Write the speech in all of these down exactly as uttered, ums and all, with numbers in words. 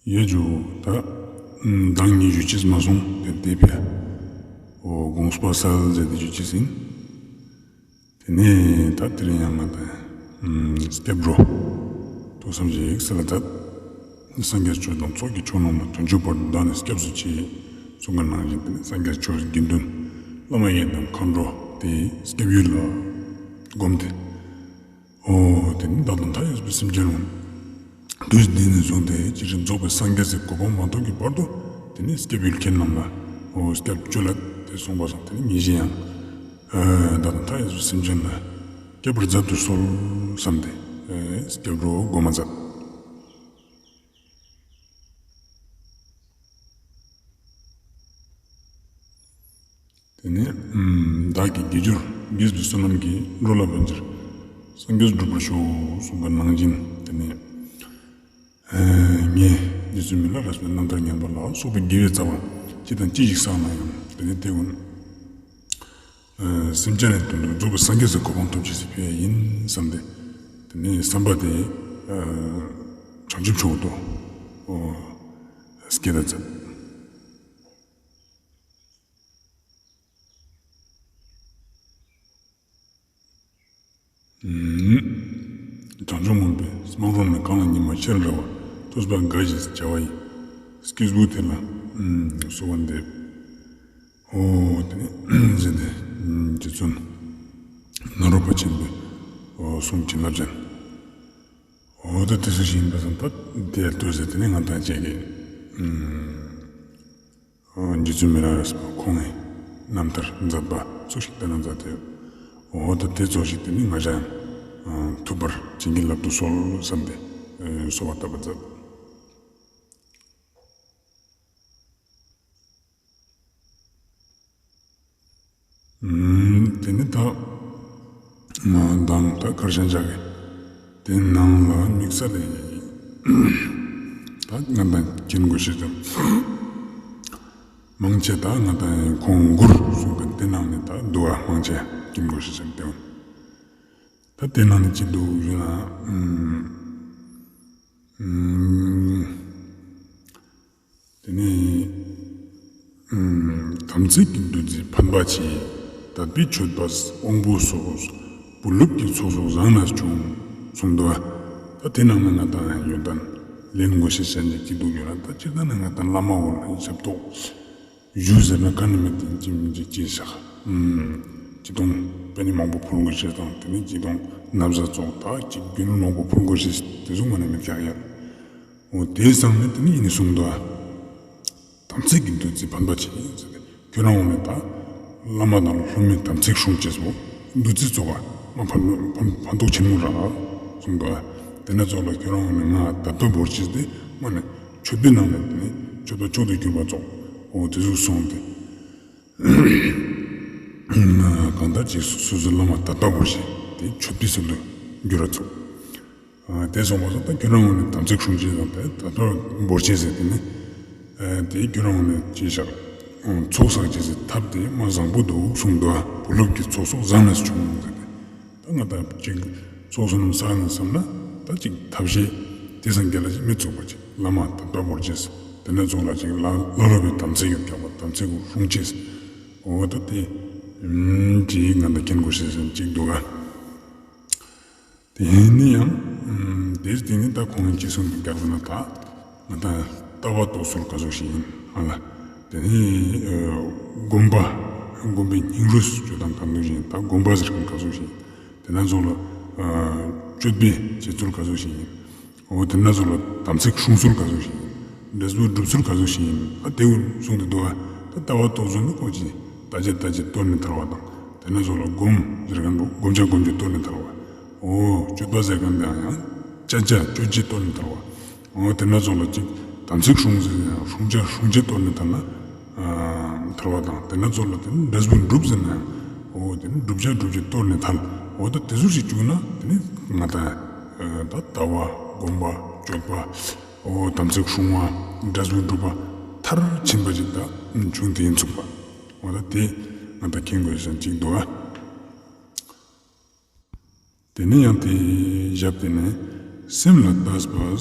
ཡེ་ཇུ་ད་མདང་ཉི་ཞུ་ཅེས་མ་སོང་། ཏེ་ཏེ་ཕི་འ་འོ་དགོངས་པ་སལ་ཟེར་ཏེ་ཞུ་ཅེས་ཨིན། ཏེ་ནེ་ད་དེ་རིང་ཡང་ང་དང་སྐྱབས་འགྲོ་ཐུགས་བསམ་ཞིག་སལ་ལ་མཛད། སངས་རྒྱས་ཆོས་དང་ཚོགས་ཀྱི་མཆོག་རྣམས་ལ། དོན་སྤྱོད་བར་དུ་བདག་ནི་སྐྱབས་སུ་མཆི། གསུངས་པ་ནང་བཞིན་ཏེ་ནེ་སངས་རྒྱས་ཆོས་དགེ་འདུན་བླ་མ་ཡི་དམ་མཁའ་འགྲོ་ཏེ་སྐྱབས་ཡུལ་ལ་བསྒོམས་ཏེ། འོ་ཏེ་ནེ་བདག་དང་མཐའ་ཡས་པའི་སེམས་ཅན་རྣམས་དུས་འདི་ནས་བཟུང་སྟེ་ཇི་སྲིད་རྫོགས་པའི་སངས་རྒྱས་སི་གོ་འཕང་མ་ཐོབ་ཀྱི་བར་དུ་ཏེ་ནེ་སྐྱབས་ཡུལ་ཁྱེད་རྣམས་ལ་འོ་སྐྱབས་བཅོལ་ལ་ཏེ་གསུངས་པ་སང་ཏེ་ནེ་ངེས་ཤེས་ཡང་བདག་དང་མཐའ་ཡས་པའི་སེམས་ཅན་ལ་སྐྱབས་པར་མཛད་དུ་གསོལ་བསམ་སྟེ་སྐྱབས་འགྲོ་བསྒོམ་མ་མཛད། ཏེ་ནེ་བདག་གི་དགེ་སྦྱོར་དགེ་བའི་བསོད་ནམས་ཀྱིས། འགྲོ་ལ་ཕན་ཕྱིར་སངས་རྒྱས་འགྲུབ་པར་ཤོག་གསུངས་པ་ནང་བཞིན་ཏེ་ནེ་ངས་རྗེ་བཙུན་མི་ལ་རས་པའི་རྣམ་ཐར་ཉན་པ་ལ་སོགས་པའི་དགེ་བའི་རྩ་བ་ཅི་དང་ཅི་ཞིག་བསགས་ན་ཡང་ཏེ་ནེ་ཏེ་ཀུན་སེམས་ཅན་ནི་དོན་དུ་རྫོགས་པའི་སངས་རྒྱས་སི་གོ་འཕང་ཐོབ་ཅེས་སི་ཕི་འ་ཨིན་བསམ་སྟེ་ཏེ་ནེ་བསམ་པ་ཏེ་བྱང་ཆུབ་མཆོག་ཏུ་སྐྱེད་ད་མཛད། བྱང་ཆུབ་སྨོན་པའི་སྨག་རུམ་ནས། གང་ལ་ཉི་མ་ཤར་འདྲ་བ། ཐོས་པ་འགའ་ཞིག་བྱ་བ་ཡི། སྐྱེས་བུ་དེ་ལ་གསོལ་བ་འདེབས། འོ་ཏེ་ནེ་ཟེར་ཏེ་རྗེ་བཙུན་ནཱ་རོ་པ་ཆེན་པོའི་འོ་གསུང་བྱིན་རླབས་ཅན། འོ་ད་ཏེ་ཙོགས་ཤིག་ཨིན་པ་སང་ད་ཏེ་ལྟོས་ཟེར་ཏེ་ནེ་ང་དང་ཅག་གི་རྗེ་བཙུན་མི་ལ་རས་པ་ཁོང་ངི་རྣམ་ཐར་མཛད་པ་ཙོགས་ཤིག་ཏེ་ནེ་མཛད་དེ། འོ་ད་ཏེ་ཙོགས་ཤིག་ཏེ་ནེ་ང་ཅག་ཡང་ཐུབ་པར་བྱིན་གྱིས་བརླབ་ཏུ་གསོལ་བསམ་སྟེ་གསོལ་བ་བཏབ་པ་མཛད། ཏེ་ནེ་ད་མདང་ད་ཀར་ཤན་ཅག་གི་ཏེ་ནང་ལ་དམིགས་བསལ་ལེ་ད་ང་དང་མཁྱེན་དགོས་ཤེས་ཙམ་མང་ཆེ་ད་ང་དང་ཁོང་མགུར་གསུངས་པ་ཏེ་ནང་ནེ་ད་འདུག་པ་མང་ཆེ་མཁྱེན་དགོས་ཤེས་ཙམ་ཏེ་ད་ཏེ་ནང་ནེ་ཅི་འདུག་ཞུ་ན། ཏེ་ནེ་དམ་ཚིག་གི་བདུད་རྩི་ཕན་པ་ཆེ། དད་པའི་མཆོད་པ་དབང་པོ་སོགས། བུ་སློབ་ཀྱི་ཚོགས་སོགས་བཟང་ནས་བྱུང་། གསུངས་འདུག་པ། ད་ཏེ་ནང་ནེ་ང་དང་ཡོན་ཏན་ལེན་དགོས་ཤེས་ཅན་ཅིག་ཅི་འདུག་ཡོད་ན་ད་སྤྱིར་བཏང་ནེ་ང་དང་བླ་མ་འོ་ལ་ཞབས་ཏོག་ཞུ་ཟེར་ན་ག་ནེ་མེད་དེ་ཅི་མི་ཅི་ཅི་ཞག་ཅི་དང་པེ་ནེ་མང་པོ་ཕུལ་དགོས་ཤེས་དང་ཏེ་ནེ་ཅི་དང་ན་བཟའ་ཙོགས་ད་ཅི་རྒྱུ་ནོར་མང་པོ་ཕུལ་དགོས་ཤེས་ཏེ་ཙོགས་ག་ནེ་མེད་ཀྱག་ཡ། འོ་ཏེ་སང་ནེ་ཏེ་ནེ་ཨེ་ནེ་གསུངས་འདུག་པ། དམ་ཚིག་གི་བདུད་རྩི་ཕན་པ་ཆེ་ཟེར་ཏེ་ཁྱོད་རང་འོ་ནེ་ད་བླ་མ་དང་སློབ་མའི་དམ་ཚིག་སྲུང་ཅེས་པོ་བདུད་རྩི་ཙོགས་པ་མ་ཕན་ཕན་ཕན་ཐོགས་ཆེན་མོ་རག་གསུངས་འདུག་པ། ཏེ་ནེ་ཙོགས་ལ་ཁྱོད་རང་འོ་ནེ་ང་དད་པ་བོར་ཅེས་ཏེ་མ་ནེ་མཆོད་པའི་ནང་ནེ་ཏེ་ནེ་མཆོད་པ་མཆོག་ཏུ་གྱུར་པ་ཙོགས་འོ་ཏེ་ཙོགས་གསུངས་ཏེ། གང་ལྟར་ཅིག་སོ་སོའི་བླ་མ་དད་པ་བོར་ཅེས་ཏེ་མཆོད་པའི་ཚུལ་དུ་གྱུར་ར་ཙོགས། ཏེ་སོང་པ་སང་ད་ཁྱོད་རང་འོ་ནེ་དམ་ཚིག་སྲུང་ཅེས་དང་ཏེ་དད་པ་བོར་ཅེས་ཟེར་ཏེ་ནེ་ཏེ་ཁྱོད་རང་འོ་ནེ་ཅི་ཞག་ཚོགས་བསགས་ཅེས་སི་ཐབས་ཏེ་མ་བཟང་པོ་འདུག་གསུངས་འདུག་པ། བུ་སློབ་ཀྱི་ཚོགས་སོགས་བཟང་ནས་བྱུང་ཟེར་ཏེ། ད་ང་དང་ཅིག་ཚོགས་བསོད་ནམས་བསགས་ནས་བསམ་ན་ད་ཅིག་ཐབས་ཤེས་ཏེ་སང་རྒྱ་ལ་ཅིག་མི་ཚུགས་པ་ཅིག་བླ་མ་དད་པ་བོར་ཅེས། ཏེ་ནེ་ཙོགས་ལ་ཅིག་ལ་ལ་ལོ་བའི་དམ་ཚིག་ཡོད་ཀྱག་པ་དམ་ཚིག་སྲུང་ཅེས། འོ་ད་ཏེ་ཅིག་ང་དང་མཁྱེན་དགོས་ཤེས་ཅིག་འདུག་པ། ཏེ་ནེ་ཡང་ཏེ་ཏེ་ནེ་ད་ཁོང་ངི་ཅི་གསུངས་འདུག་ཀྱག་ཟེར་ན་ད་ང་དང་ལྟ་བ་རྟོགས་ཚུལ་ག་ཟུག་ཞིག་ཨིན་ཧ་ལ། ཏེ་ནེ་སྒོམ་པ་སྒོམ་པའི་སྙིང་རུས་ཅོ་སྟངས་ག་ཟུག་ཞིག་ཨིན། ད་སྒོམ་པ་ཟེར་ཁན་ག་ཟུག་ཞིག་ཨིན། ཏེ་ནེ་ཙོགས་ལ་སྤྱོད་པའི་བྱེད་ཚུལ་ག་ཟུག་ཞིག་ཨིན། འོ་ཏེ་ནེ་ཙོགས་ལ་དམ་ཚིག་སྲུང་ཚུལ་ག་ཟུག་ཞིག་ཨིན། འབྲས་བུ་སྒྲུབ་ཚུལ་ག་ཟུག་ཞིག་ཨིན། ཨ་ཏེ་གུན་གསུངས་ཏེ་འདུག་པ། ད་ལྟ་བ་རྟོགས་ཚུལ་ནི་ཁོ་ཅིག་ལྟ་བྱ་ལྟ་བྱེད་གཏོར་ནས་ཐར་བ་དང་། ཏེ་ནེ་ཙོགས་ལ་སྒོམ་ཟེར་ཁན་བོ་སྒོམ་བྱ་སྒོམ་བྱེད་གཏོར་ནས་ཐར་བ། འོ་སྤྱོད་པ་ཟེར་ཁན་དེ་ཡང་བྱ་བྱ་སྤྱོད་བྱེད་གཏོར་ནས་ཐར་བ། འོ་ཏེ་ནེ་ཙོགས་ལ་ཅིག་དམ་ཚིག་སྲུང་ཟེར་ན་ཡང་སྲུང་བྱ་སྲུང་བྱེད་གཏོར་ནས་ཐར་ན་ཐར་བ་དང་། ཏེ་ནེ་ཙོགས་ལ་ཏེ་ནེ་འབྲས་བུ་སྒྲུབ་ཟེར་ན་ཡང་འོ་ཏེ་ནེ་བསྒྲུབ་བྱ་སྒྲུབ་བྱེད་གཏོར་ནས་ཐར། འོ་ད་ཏེ་ཟུག་ཞིག་བྱུང་ན་ཏེ་ནེ་ང་དང་ད་ལྟ་བ་སྒོམ་པ་སྤྱོད་པ་འོ་དམ་ཚིག་སྲུང་བ་འབྲས་བུ་སྒྲུབ་པ་མཐར་ཕྱིན་པ་ཅིག་ད་བྱུང་སྟེ་ཨིན་ཚུགས་པ། འོ་ད་ཏེ་ང་དང་མཁྱེན་དགོས་ཤེས་ཅིག་འདུག་པ། ཏེ་ནེ་ཡང་ཏེ་ཞབས་ཏེ་ནེ་སེམས་ལ་ལྟས་པ་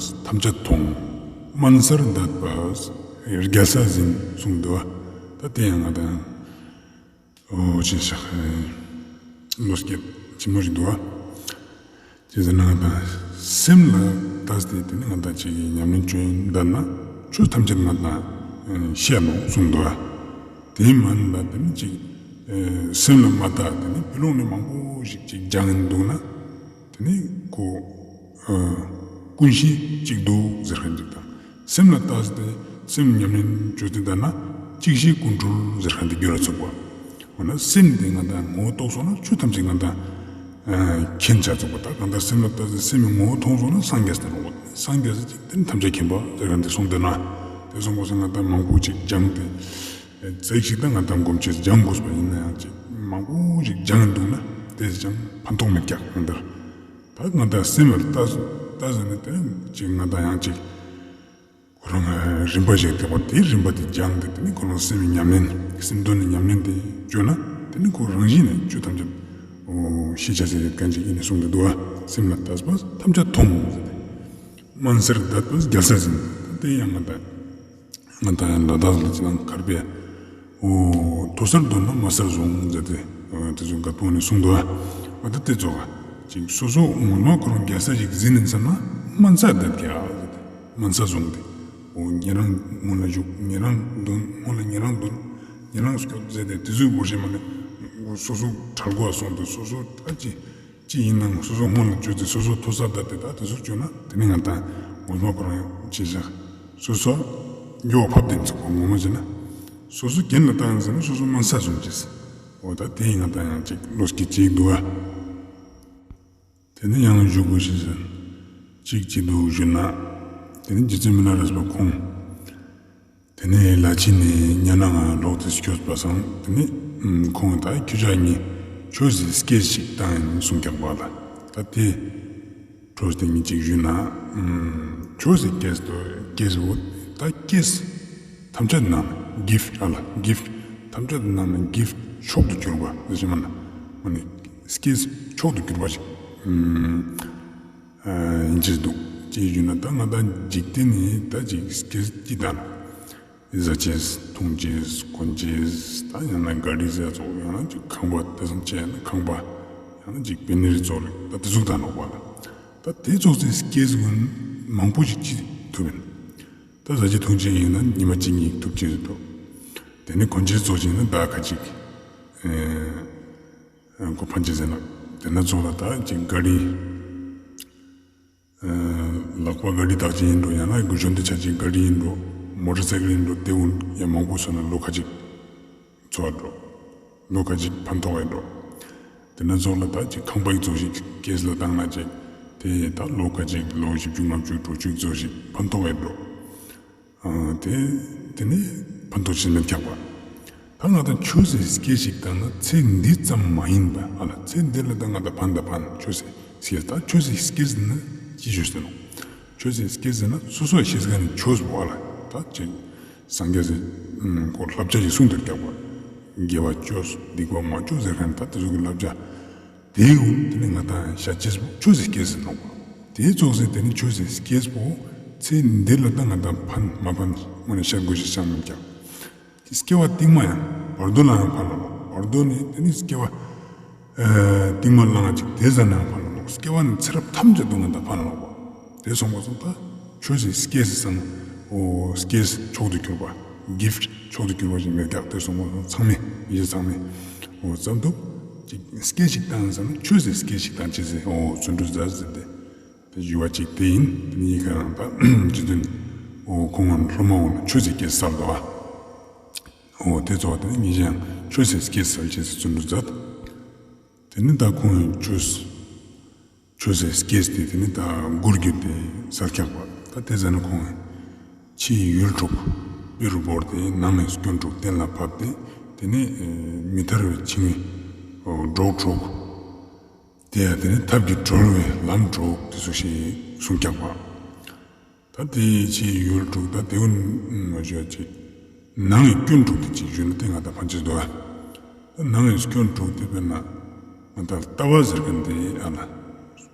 ཐམས་ཅད་མཐོང་། སྨན་གསར་འདས་པ་རྒྱལ་ས་ཟིན་གསུངས་འདུག་པ། ད་དེ་ཡང་ང་དང་འོ་ཅི་ཤག་བློ་སྐྱེད་ཆེན་མོ་ཞིག་འདུག་པ། ཅི་ཟེར་ན་ང་དང་སེམས་ལ་ལྟས་ཏེ་དེ་ནི་ང་དང་ཅིག་ཉམས་ལེན་ཅོ་ཡིན་ད་ན་ཆོས་ཐམས་ཅད་ང་དང་ཤེས་ནོག་གསུངས་འདུག་པ། དེ་མན་པ་དེ་ནི་ཅིག་སེམས་ལ་མ་ལྟས་དེ་ནི་ཕི་ལོགས་ནས་མང་པོ་ཞིག་ཅིག་སྦྱང་ཡིན་འདུག་ན། དེ་ནི་ཁོ་ཨ་ཀུན་ཤེས་གཅིག་འདུག་ཟེར་མཁན་ཅིག་དང་། སེམས་ལ་ལྟས་ཏེ་སེམས་ཉམས་ལེན་ཅོས་ཏེ་ད་ན་གཅིག་ཤེས་ཀུན་གྲོལ་ཟེར་མཁན་དེ་འགྱུར་ར་ཚུགས་པ། འོ་ན་སེམས་དེ་ང་དང་ངོ་བོ་རྟོགས་སོང་ན་ཆོས་ཐམས་ཅད་ང་དང་ཨ་མཁྱེན་ཆ་ཚུགས་པ། ད་གང་ལྟར་སེམས་ལ་ལྟས་ཏེ་སེམས་ངོ་བོ་མཐོང་སོང་ན་སངས་རྒྱས་ཏེ་རུང་བ། སངས་རྒྱས་ཅིག་དེ་ནི་ཐམས་ཅད་མཁྱེན་པ་ཟེར་མཁན་དེ་གསུངས་ཏེ་ན། དེ་གསུངས་པ་སང་ང་དང་མང་པོ་ཅིག་སྦྱངས་ཏེ་ཙེག་ཞིག་ད་ང་དང་སྒོམ་ཆེས་སྦྱང་དགོས་པ་ཡིན་ན་ཡང་ཅིག་མང་པོ་ཞིག་སྦྱངས་འདུག་ན་དེ་ཅང་ཕན་ཐོགས་མེད་ཀྱག་གང་ལྟར། ད་ང་དང་སེམས་ལ་ལྟས་ལྟས་ནས་དེ་ཅིག་ང་དང་ཡང་ཅིག་ཁོ་རང་རིམ་པ་ཞིག་དེ་བ་དེ་རིམ་པ་དེ་སྦྱངས་ཏེ་དེ་ནི་ཁོ་རང་སེམས་ཉམས་ལེན་སེམས་དོན་ནི་ཉམས་ལེན་དེ་བཅོས་ན་དེ་ནི་ཁོ་རང་བཞིན་ནས་ཆོས་ཐམས་ཅད་འོ་ཤེས་བྱ་ཟེར་ཡོད་མཁན་ཅིག་ཡིན་ནས་གསུངས་ཏེ་འདུག་པ། སེམས་ལ་ལྟས་པ་ཐམས་ཅད་མཐོང་ཟེར་ཏེ། སྨན་གསར་འདས་པ་རྒྱལ་ས་ཟིན། དེ་ཡང་ང་དང་ང་དང་ཡང་ལ་དྭགས་ལ་ཅི་ནང་མཁར་པའི་འོ་མཐོ་སར་འདོན་ན་དམའ་སར་བཟུང་ཟེར་ཏེ་དེ་ཚོ་ག་ཏོང་ནས་གསུངས་འདུག་པ། འོ་ད་དེ་ཚོ་ག་ཅིག་སོ་སོ་ངོ་མ་ཁོ་རང་རྒྱལ་ས་ཞིག་ཟིན་ནས་ཚར་ན་སྨན་གསར་འདས་ཀྱག་ཟེར་ཏེ་སྨན་གསར་བཟུང་སྟེ་འོ་ཉན་རང་སྔོན་ལ་བཞུགས། ཉན་རང་འདོན། སྔོན་ལ་ཉན་རང་འདོན། ཉན་རང་སྐྱོད་ཟེར་ཏེ་དེ་ཚོའི་སྒོ་ཤེས་མ་ནས་སོ་སོ་གྲལ་མགོ་སོང་སྟེ་སོ་སོ་ད་ཅི་ཅི་ཡིན་ནའང་སོ་སོ་སྔོན་ལ་བཅོས་ཏེ་སོ་སོ་མཐོ་ས་བཏང་སྟེ་ད་དེ་ཚོ་བཅོས་ན་དེ་ནི་ང་དང་ངོ་མ་ཁོ་རང་ཡང་ཅི་བྱ་སོ་སོ་མགྱོགས་ཕབ་བསྟན་ཚུགས་པ་ངོ་མ་བྱས་ན་སོ་སོ་རྒྱན་ལ་བཏང་ཟེར་ན་སོ་སོ་སྨན་གསར་བཟུང་ཅེས། འོ་ད་དེ་ཡིན་ང་དང་ཡང་ཅིག་བློ་སྐྱེད་ཅིག་འདུག་པ། དེ་ནི་ཡང་བཞུགས་དགོས་ཤེས་ཟེར་ཅིག་ཅི་འདུག་ཞུ་ན། དེ་ནི་རྗེ་བཙུན་མི་ལ་རས་པ་ཁོང་དེ་ནས་ལ་ཕྱི་ནས་ཉ་ནང་ལོག་སྟེ་སྐྱོད་པ་སང་དེ་ནས་ཁོང་ད་ཁྱོད་ཅག་གཉིས་ཆོས་སི་སྐྱེས་ཤིག་བཏང་ཡིན་གསུངས་ཀྱག་པ་ལ། ད་དེ་ཁྲོས་དེ་ཉིད་ཅིག་ཞུས་ན་ཆོས་སི་སྐྱེས་དོ་སྐྱེས་བོ་ད་སྐྱེས་ཐམས་ཅད་ནང་ནས་གིཕ་ཨ་ལ་གིཕ་ཐམས་ཅད་ནང་ནས་གིཕ་མཆོག་ཏུ་གྱུར་པ་ཟེར་ཞིག་མ་ན་མ་ནི་སྐྱེས་མཆོག་ཏུ་གྱུར་པ་ཞིག་ཨིན་ཅེས་འདུག་ཅེས་ཞུས་ན་ད་ང་དང་འཇིག་རྟེན་ནི་ད་ཅིག་སྐྱེས་ཅི་དང་བཟའ་ཅེས་འཐུང་ཅེས་གོན་ཅེས་ད་ཡང་ན་ག་རི་ཟེར་ཙོགས་ཡང་ན་ཅིག་ཁང་པ་དེ་ཙམ་ཅིག་ཡང་ན་ཁང་པ་ཡང་ན་ཅིག་པེ་ནེ་རི་ཙོགས་རེད་ད་དེ་ཟུག་དང་ལོག་པ་ལ་ད་དེ་ཙོགས་སི་སྐྱེས་ཀུན་མང་པོ་ཞིག་ཅི་ཐུབ་ཡིན། ད་བཟའ་ཅེས་འཐུང་ཅེས་ཡིན་ན་ཉི་མ་གཅིག་གཉིས་ཐུབ་ཅེས་རེད་དོ། དེ་ནི་གོན་ཅེས་ཙོགས་ཅིག་ཡིན་ན་ཟླ་ཁ་ཅིག་ཨེ། ཁོ་ཕན་ཅེས་ཟེར་ན། དེ་ན་ཚོགས་ལ་ད་ཅིག་ག་རི། ལག་པ་ག་རི་དག་ཅིག་ཡིན་འགྲོ་ཡང་ན་གུ་ཞོན་དེ་ཆ་ཅིག་ག་རི་ཡིན་འགྲོ། མོ་ཊ་སའི་ཀལ་ཡིན་འགྲོ་དེ་ཀུན་ཡང་མང་པོ་སོང་ན་ལོ་ཁ་ཅིག་འཚོ་བ་འགྲོ། ལོ་ཁ་ཅིག་ཕན་ཐོགས་ཡིན་འགྲོ། དེ་ན་ཚོགས་ལ་ད་ཅིག་ཁང་པ་ཡི་ཚོགས་ཤིག་ཀེས་ལ་བཏང་ན་ཅིག་དེ་ད་ལོ་ཁ་ཅིག་ལོ་བཞི་བཅུ་ལྔ་བཅུ་དྲུག་ཅུ་ཚོགས་ཤིག་ཕན་ཐོགས་ཡིན་འགྲོ། དེ་དེ་ནི་ཕན་ཐོགས་ཅི་མེད་ཀྱག་པ། ད་ང་དང་ཆོས་སི་སྐྱེས་ཤིག་བཏང་ན་ཚེ་འདི་ཙམ་མ་ཡིན་པ་ཨ་ལ་ཚེ་འདི་ལ་ད་ང་དང་ཕན་ད་ཕན་ཆོས་སི་སྐྱེས་ད་ཆོས་སི་སྐྱེས་ཟེར་ན་ཅི་ཞུ་ཟེར་ནོ། ཆོས་སི་སྐྱེས་ཟེར་ན་སོ་སོ་ཤེས་མཁན་ནི་ཆོས་པོ་ཨ་ལ་ད་ཅིག་སངས་རྒྱས་སི་ཁོ་བསླབ་བྱ་ཞིག་གསུངས་ཏེ་ཀྱག་པ། དགེ་བ་ཅོས་སྡིག་པ་མ་ཅོས་ཟེར་མཁན་ད་དེ་ཚོ་གི་བསླབ་བྱ། དེའི་འོག་དེ་ནི་ང་དང་ཤ་ཅེས་པོ་ཆོས་སི་སྐྱེས་ཟེར་ནོག་པ། དེའི་ཚོགས་སི་དེ་ནི་ཆོས་སི་སྐྱེས་པོ་ཚེ་འདི་ལ་ད་ང་དང་ཕན་མ་ཕན་མ་ནི་ཤ་དགོས་ཤེས་ཅང་མེད་ཀྱག་སྐྱེ་བ་རྟིང་མ་ཡང་བར་དོ་ལ་ཡང་ཕན་ལ་ནོག་བར་དོ་ནི་དེ་ནི་སྐྱེ་བ་རྟིང་མ་ལ་ཡང་ཅིག་དེ་ཟ་ན་ཡང་ཕན་ལ་ནོག་སྐྱེ་བ་ནི་ཚེ་རབས་ཐམས་ཅད་དུ་ང་དང་ཕན་ལ་ནོག་པ། དེ་སོང་པ་སོང་ད་ཆོས་སི་སྐྱེས་ཟེར་ན་འོ་སྐྱེས་མཆོག་ཏུ་གྱུར་པ་གིཕ་མཆོག་ཏུ་གྱུར་པ་ཞིག་མེད་ཀྱག་དེ་སོང་པ་སོང་ཚང་མས་ཡིད་ཚང་མས་འོ་ཙམ་དུ་ཅིག་སྐྱེས་ཤིག་བཏང་ཟེར་ན་ཆོས་སི་སྐྱེས་ཤིག་བཏང་ཅེས་ཟེར་འོ་བརྩོན་འགྲུས་མཛད་ཟེར་ཏེ་དེ་ཞུ་བ་ཅིག་དེ་ཡིན། དེ་ནི་ཡི་གེ་རང་ད་རྗེ་བཙུན་འོ་ཁོང་ངོ་སློབ་མ་འོ་ན་ཆོས་སི་སྐྱེས་སལ་དོ་བ། འོ་དེ་ཚོ་དེ་ནི་ངེས་ཀྱང་ཆོས་སི་སྐྱེས་སལ་ཅེས་སི་བརྩོན་འགྲུས་མཛད། དེ་ནི་ད་ཁོང་ངི་ཆོས་ཆོས་སི་སྐྱེས་དེ་དེ་ནི་ད་མགུར་གྱུར་ཏེ་སལ་ཀྱག་པ། ད་དེ་ཟ་ན་ཁོང་ངི་ཕྱིའི་ཡུལ་དྲུག་དཔེ་རུ་བོར་ཏེ་ནང་ངི་སྐྱོན་དྲུག་གཏན་ལ་ཕབ་སྟེ་དེ་ནི་མི་ཐར་བའི་འཆིང་བའི་སྒྲོག་དྲུག་དེ་ཡང་དེ་ནི་ཐབས་ཀྱིས་གྲོལ་བའི་ལམ་དྲུག་དེ་ཚོ་ཞིག་གསུངས་ཀྱག་པ། ད་དེ་ཕྱིའི་ཡུལ་དྲུག་ད་དེ་ཀུན་མ་ཞུ་ཅིག་ནང་ངི་སྐྱོན་དྲུག་དེ་ཅིག་ཞུས་ན་དེ་ང་དང་ཕན་ཅེས་འདུག་ཨ། ད་ནང་ངི་སྐྱོན་དྲུག་དེ་དཔེར་ན་ང་དང་ལྟ་བ་ཟེར་མཁན་དེ་ཨ་ལ།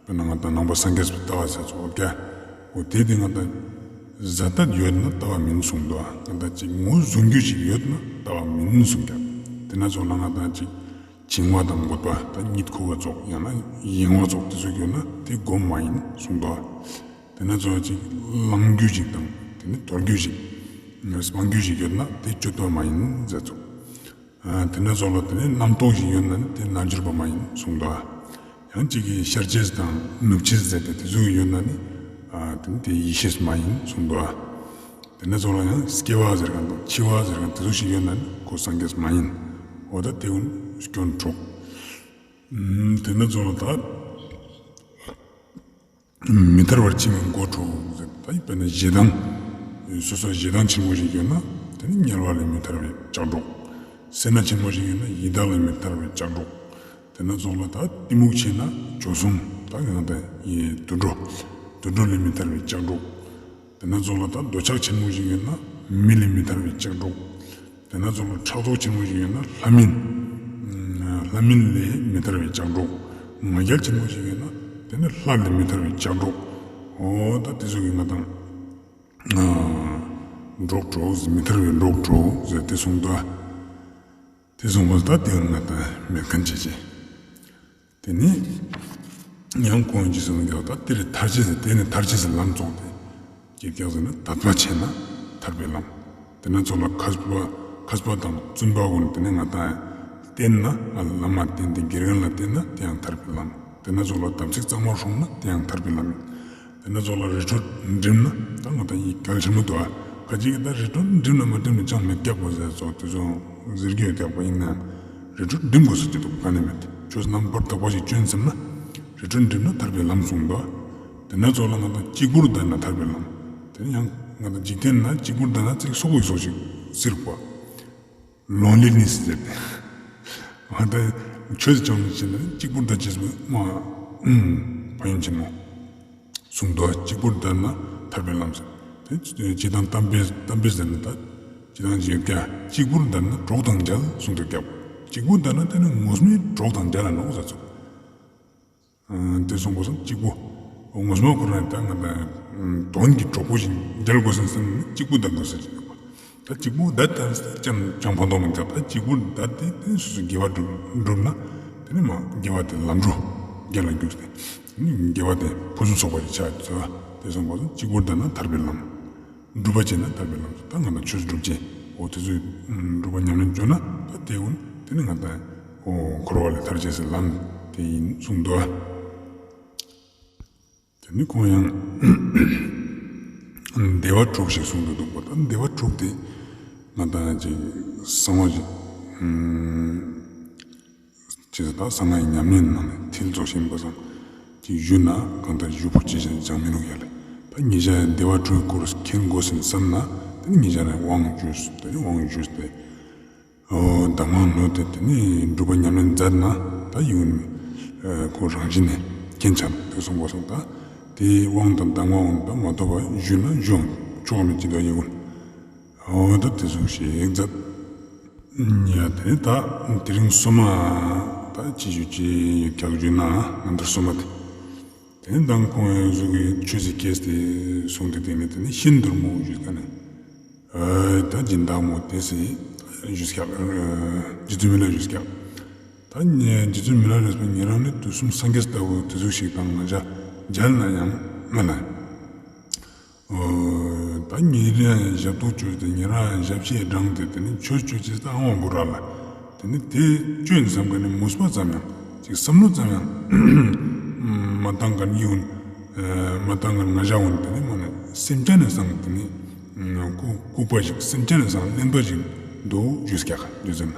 དཔེར་ན་ང་དང་ནང་པ་སངས་རྒྱས་པའི་ལྟ་བ་ཟེར་ཚོགས་ཀྱག་འོ་དེ་དེ་ང་དང་ ཟ་ཏད་ཡོད་ན་ལྟ་བ་མིན་གསུངས་འདུག་ང་དང་ཅིག་ངོས་བཟུང་རྒྱུ་ཞིག་ཡོད་ན་ལྟ་བ་མིན་གསུངས་ཀྱག་དེ་ན་ཙོགས་ལ་ང་དང་ཅིག་བྱིང་བ་དང་རྒོད་པ་དང་གཉིད་ཁུག་པ་ཙོགས་ཡང་ན་གཡེང་བ་ཙོགས་དེ་ཙོགས་ཡོད་ན་དེ་སྒོམ་མ་ཡིན་གསུངས་འདུག་དེ་ན་ཙོགས་ཅིག་ལངས་རྒྱུ་ཞིག་དང་དེ་ནི་དོར་རྒྱུ་ཞིག་སྤང་རྒྱུ་ཞིག་ཡོད་ན་དེ་སྤྱོད་པ་མ་ཡིན་ཟེར་ཙོགས། ཨ་དེ་ན་ཙོགས་ལ་དེ་ནི་རྣམ་རྟོག་ཞིག་ཡོད་ན་ནི་དེ་རྣལ་འབྱོར་པ་མ་ཡིན་གསུངས་འདུག་ཡང་ཅིག་གིས་ཤར་ཅེས་དང་ནུབ་ཅེས་ཟེར་ཏེ་དེ་ཙོགས་ཡོད་ན་ནི་ཨ་དེ་ནི་དེ་ཡེ་ཤེས་མ་ཡིན་གསུངས་འདུག་དེ་ན་ཙོགས་ལ་ཡང་སྐྱེ་བ་ཟེར་མཁན་དང་འཆི་བ་ཟེར་མཁན་དེ་ཙོགས་ཞིག་ཡོད་ན་ནི་ཁོ་སངས་རྒྱས་མ་ཡིན། འོ་ད་དེ་ཀུན་སྐྱོན་དྲུག་དེ་ན་ཙོགས་ལ་ད་མི་ཐར་བར་འཆི་བའི་སྒོ་དྲུག་ཟེར། ད་དཔེར་ན་ཞེ་སྡང་། སོ་སོ་ཞེ་སྡང་ཆེན་པོ་ཞིག་ཡོད་ན་དེ་ནི་དམྱལ་བ་ལས་མི་ཐར་བའི་ལྕགས་སྒྲོག་སེར་སྣ་ཆེན་པོ་ཞིག་ཡོད་ན་ཡི་དྭགས་ལས་མི་ཐར་བའི་ལྕགས་སྒྲོག་དེ་ན་ཙོགས་ལ་ད་གཏི་མུག་ཆེ་ན་བྱོལ་སོང་། ད་ང་དང་ཡི་དུད་འགྲོ། དུད་འགྲོ་ལས་མི་ཐར་བའི་ལྕགས་སྒྲོག་དེ་ན་ཙོགས་ལ་ད་འདོད་ཆགས་ཆེན་པོ་ཞིག་ཡོད་ན་མི་ལས་མི་ཐར་བའི་ལྕགས་སྒྲོག་དེ་ན་ཙོགས་ལ་ཕྲག་དོག་ཆེན་པོ་ཞིག་ཡོད་ན་ལྷ་མིན། ལྷ་མིན་ལས་མི་ཐར་བའི་ལྕགས་སྒྲོག་ང་རྒྱལ་ཆེན་པོ་ཞིག་ཡོད་ན་དེ་ནི་ལྷ་ལས་མི་ཐར་བའི་ལྕགས་སྒྲོག་འོ་ད་དེ་ཙོགས་ཀྱི་ང་དང་སྒྲོག་དྲུག་མི་ཐར་བའི་སྒྲོག་དྲུག་ཟེར་དེ་གསུངས་འདུག་དེ་གསུངས་པ་ད་དེ་ང་དང་མེད་མཁན་ཅེས་ཅེས། དེ་ནི་ཡང་ཁོང་གིས་གསུངས་ཀྱག་ད་དེ་ལས་ཐར་ཅེས་ཟེར་དེ་ནི་ཐར་ཅེས་ཟེར་ལམ་རྫོགས་ཏེ། དགེ་རྒན་ཟེར་ན་དད་པ་ཆེ་ན་ཐར་པའི་ལམ། དེ་ན་ཙོགས་ལ་མཁས་པ་མཁས་པ་དང་བཙུན་པ་ཀུན་དེ་ནི་ང་དང་བསྟེན་ན་ཨ་བླ་མ་བསྟེན་ཏེ་དགེ་རྒན་ལ་བསྟེན་ན་དེ་ཡང་ཐར་པའི་ལམ། དེ་ན་ཙོགས་ལ་དམ་ཚིག་གཙང་མ་སྲུང་ན་དེ་ཡང་ཐར་པའི་ལམ། དེ་ན་ཙོགས་ལ་རི་ཁྲོད་འགྲིམ་ན་ད་ང་དང་ཡི་གལ་ཆེན་མོ་འདུག་ཨ། ཁ་ཅིག་གིས་ད་རི་ཁྲོད་འགྲིམ་ན་མ་འགྲིམ་ན་ཅང་མེད་ཀྱག་པོ་ཟེར་ཙོགས་དེ་ཙོགས་ཟེར་གྱི་ཡོད་ཀྱག་པོ། ཡིན་ནའང་རི་ཁྲོད་འགྲིམ་དགོས་ཟེར་གྱི་འདུག་ག་ནས་མེད། ཆོས་རྣམ་པར་དག་པ་ཞིག་སྤྱོད་བསམ་ན་རི་ཁྲོད་འགྲིམ་ན་ཐར་པའི་ལམ་གསུངས་འདུག་དེ་ན་ཙོགས་ལ་ང་དང་གཅིག་པུར་བསྡད་ན་ཐར་པའི་ལམ། དེ་ནི་ཡང་ང་དང་འཇིག་རྟེན་ན་གཅིག་པུར་བསྡད་ན་ཚིག་སོག་པོའི་སོག་ཅིག་ཟེར་བ། ལོན་ལི་ནེས་ཟེར་ཏེ། ང་དང་ཆོས་སྤྱོད་བྱེད་ན་གཅིག་པུར་བསྡད་ཅེས་པོ་མ་ཕན་ཡོན་ཆེན་མོ། གསུངས་འདུག་གཅིག་པུར་བསྡད་ན་ཐར་པའི་ལམ་ཟེར། དེ་སྤྱིར་བཏང་གཏམ་དཔེ་གཏམ་དཔེ་ཟེར་ན་ད་སྤྱིར་བཏང་ཅིག་ཡོད་ཀྱག་གཅིག་པུར་བསྡད་ན་གྲོགས་དང་མཇལ་གསུངས་འདུག་ཀྱག་གཅིག་པུར་བསྡད་ན་དེ་ནི་ངོ་མའི་གྲོགས་དང་མཇལ་ལ་ནོག་ཟེར་ཙོགས། དེ་གསུངས་པ་སང་གཅིག་པུ། ངོ་མ་ཁོ་རང་ད་ང་དང་དོན་གྱི་གྲོགས་པོ་ཞིག་མཇལ་དགོས་ཟེར་ན་གཅིག་པུ་བསྡད་དགོས་ཟེར་གྱི་འདུག་ད་གཅིག་པུ་བསྡད་ད་ཅང་ཅང་ཕན་ཐོགས་མི་འདུག་ད་གཅིག་པུ་བསྡད་དེ་དེ་སོ་སོའི་དགེ་བ་སྒྲུབ་སྒྲུབ་ན་དེ་ནི་མ་དགེ་བ་དེ་ལམ་འགྲོ་རྒྱལ་ལ་འགྱུར་ཏེ། དེ་ནི་དགེ་བ་དེ་ཕུན་སུམ་ཚོགས་པ་ཞིག་ཆགས་ཏེ། དེ་གསུངས་པ་སང་གཅིག་པུ་བསྡད་ན་ཐར་པའི་ལམ། སྒྲུབ་པ་བྱས་ན་ཐར་པའི་ལམ། ད་ང་དང་ཆོས་སྒྲུབ་ཅེས་འོ་དེ་ཚོའི་སྒྲུབ་པ་ཉམས་ལེན་བཅོས་ན་ད་དེ་ཀུན་དེ་ནི་ང་དང་འོ་འཁོར་བ་ལས་ཐར་ཅེས་སི་ལམ་དེ་ཡིན་གསུངས་འདུག་དེ་ནི་ཁོང་ཡང་བདེ་བ་དྲུག་ཞིག་གསུངས་འདུག་པ། ད་བདེ་བ་དྲུག་དེ་ང་དང་ཅིག་གསང་བ་ཞིག་ཅེས་ད་གསང་སྔགས་ཉམས་ལེན་ནང་ནས་མཐིལ་རྫོགས་ཤིང་པ་སང་ཅིག་ཞུ་ན་གང་ལྟར་ཞུ་ཕོད་ཅེས་ཅང་མི་ནུག་ཡ་ལེ། ད་ཉེ་ཞ་བདེ་བ་དྲུག་གི་སྐོར་མཁྱེན་དགོས་ཟེར་བསམ་ན་དེ་ནི་ཉེ་ཞ་ནས་དབང་ཞུས་ཏེ་དབང་ཞུས་ཏེ། འོ་གདམས་ངག་ནོད་དེ་དེ་ནི་སྒྲུབ་པ་ཉམས་ལེན་མཛད་ན་ད་ཡིན་ཁོ་རང་བཞིན་ནས་མཁྱེན་ཆ་དེ་གསུངས་པ་སང་ད་དེ་དབང་དང་གདམས་ངག་འོང་ད་མ་ཐོབ་པ་ཞུ་ན་ཞུའང་ཆོག་མི་ཅི་ད་ཡིན། འོ་ད་དེ་ཟུག་ཞིག་མཛད། ཡ་དེ་ད་དེ་རིང་སོ་མ་ད་ཅི་ཞུ་ཅི་ཡོད་ཀྱག་ཞུ་ན་ང་ད་སོ་མ་དེ། དེ་དང་ཁོང་ཡང་ཟུག་གི་ཆོས་སི་སྐད་དེ་གསུངས་ཏེ་དེ་ནི་དེ་ནི་ཤིན་ཏུ་མོ་ཞུས་ཀ་ནི། ད་སྦྱིན་བདག་མོ་དེ་སི་ཞུས་ཀྱག་རྗེ་བཙུན་མི་ལ་ཞུས་ཀྱག་ད་ནི་རྗེ་བཙུན་མི་ལ་རས་པ་ཉེ་རང་ནི་དུས་གསུམ་སངས་རྒྱས་ལྟ་བུ་དེ་ཟུག་ཞིག་དང་ང་ཅག་མཇལ་ན་ཡང་མ་ལ། ད་ཉེ་རང་ཞབས་ཏོག་བཅོས་ཏེ་ཉེ་རང་ཞབས་ཕྱི་དྲངས་ཏེ་དེ་ནི་ཆོས་བཅོ་ཅེས་ད་ཨང་བ་བུ་ར་ལ། དེ་ནི་དེ་བཅོས་བསམ་ག་ནི་མུས་པ་ཙམ་ཡང་ཅིག་བསམ་བློ་ཙམ་ཡང་མ་བཏང་ག་ནི་ཡོང་མ་བཏང་ག་ནི་ང་ཅག་འོང་དེ་ནི་མ་ནི་སེམས་ཅན་ནི་སང་དེ་ནི་ལྐུགས་པ་ཞིག་སེམས་ཅན་ནི་སང་གླེན་པ་ཞིག་འདུག་ཞུས་ཀྱག་རྗེ་བཙུན་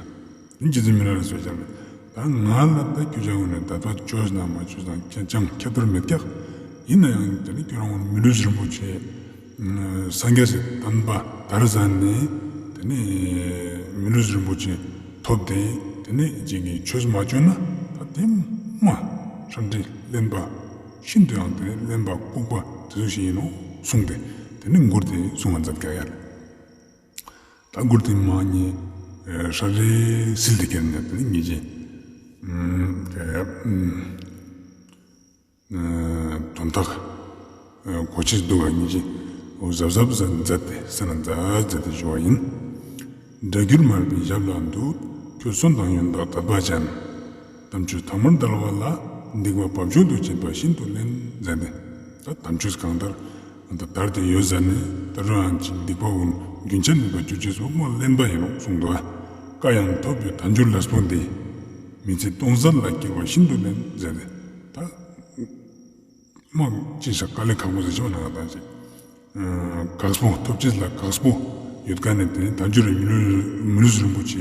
ན། རྗེ་བཙུན་མི་ལ་རས་པས་ཀྱང་ད་ང་ལ་ད་ཁྱོད་ཅག་ངོས་ནས་དད་པ་བཅོས་ན་མ་བཅོས་ན་ཅང་ཁྱད་པར་མེད་ཀྱག་ཡིན་ན་ཡང་དེ་ནི་ཁྱོད་རང་ངོས་ནས་མི་ལུས་རིན་པོ་ཆེ་སངས་རྒྱས་སི་བསྟན་པ་དར་ཟ་ནི་དེ་ནི་མི་ལུས་རིན་པོ་ཆེ་ཐོབ་སྟེ་དེ་ནི་ཅིག་གི་ཆོས་མ་བཅོས་ན་ད་དེ་མ་ཧྲ་འདྲི་གླེན་པ་ཤིན་ཏུ་ཡང་དེ་ནི་གླེན་པ་ལྐུགས་པ་དེ་ཚོ་ཞིག་ཡིན་ནོ་གསུངས་ཏེ་དེ་ནི་མགུར་དེ་གསུང་བ་མཛད་ཀྱག་ཡ་ལེ། ད་མགུར་དེ་མ་ནི་ཧྲ་རེ་སིལ་ཏེ་ཁྱེར་ནས་དེ་ནི་ཉེ་ཞའི་དོན་དག་གོ་ཆེས་འདུག་ག་ཉེ་ཞའི་ འོ་གཟབ་གཟབ་མཛད་དེ་ས་ན་མཛད་མཛད་དེ་ཞུ་བ་ཡིན། སྒྲ་སྒྱུར་མར་པའི་ཞབས་ལ་འདུད། ཁྱོད་གསོན་དང་ཡོན་བདག་དད་པ་ཅན། དམ་ཆོས་ཐ་མར་བརྡལ་བ་ལ། སྡིག་པ་བབ་ཅོལ་དུ་བྱེད་པ་ཤིན་ཏུ་གླེན་མཛད་དེ། ད་དམ་ཆོས་གང་ལྟར་ང་ད་དར་ཏེ་ཡོད་ཟ་ནེ་ད་རུང་ཡང་ཅིག་སྡིག་པ་འོན་རྒྱུན་ཆད་མེད་པ་ཅོ་ཅེས་སོ་མ་གླེན་པ་ཡིན་ནོག་གསུངས་འདུག་ཨ། བཀའ་ཡང་ཐོབ་པའི་དལ་འབྱོར་ལས་པོ་འདི། མི་ཚེ་སྟོང་ཟད་ལ་སྐྱེལ་བ་ཤིན་ཏུ་གླེན་མཛད་དེ། ད་མ་ཅི་ཞག་དཀའ་ལས་ཁག་པོ་ཟེར་ཅེས་པ་ན་ང་ད་ཅིག་དཀགས་པོ་ཐོབ་ཅེས་ལ་དཀགས་པོ་ཡོད་ཀ་ནེ་དེ་ནེ་དལ་འབྱོར་རི་མི་ལུས་མི་ལུས་རིན་པོ་ཆེ་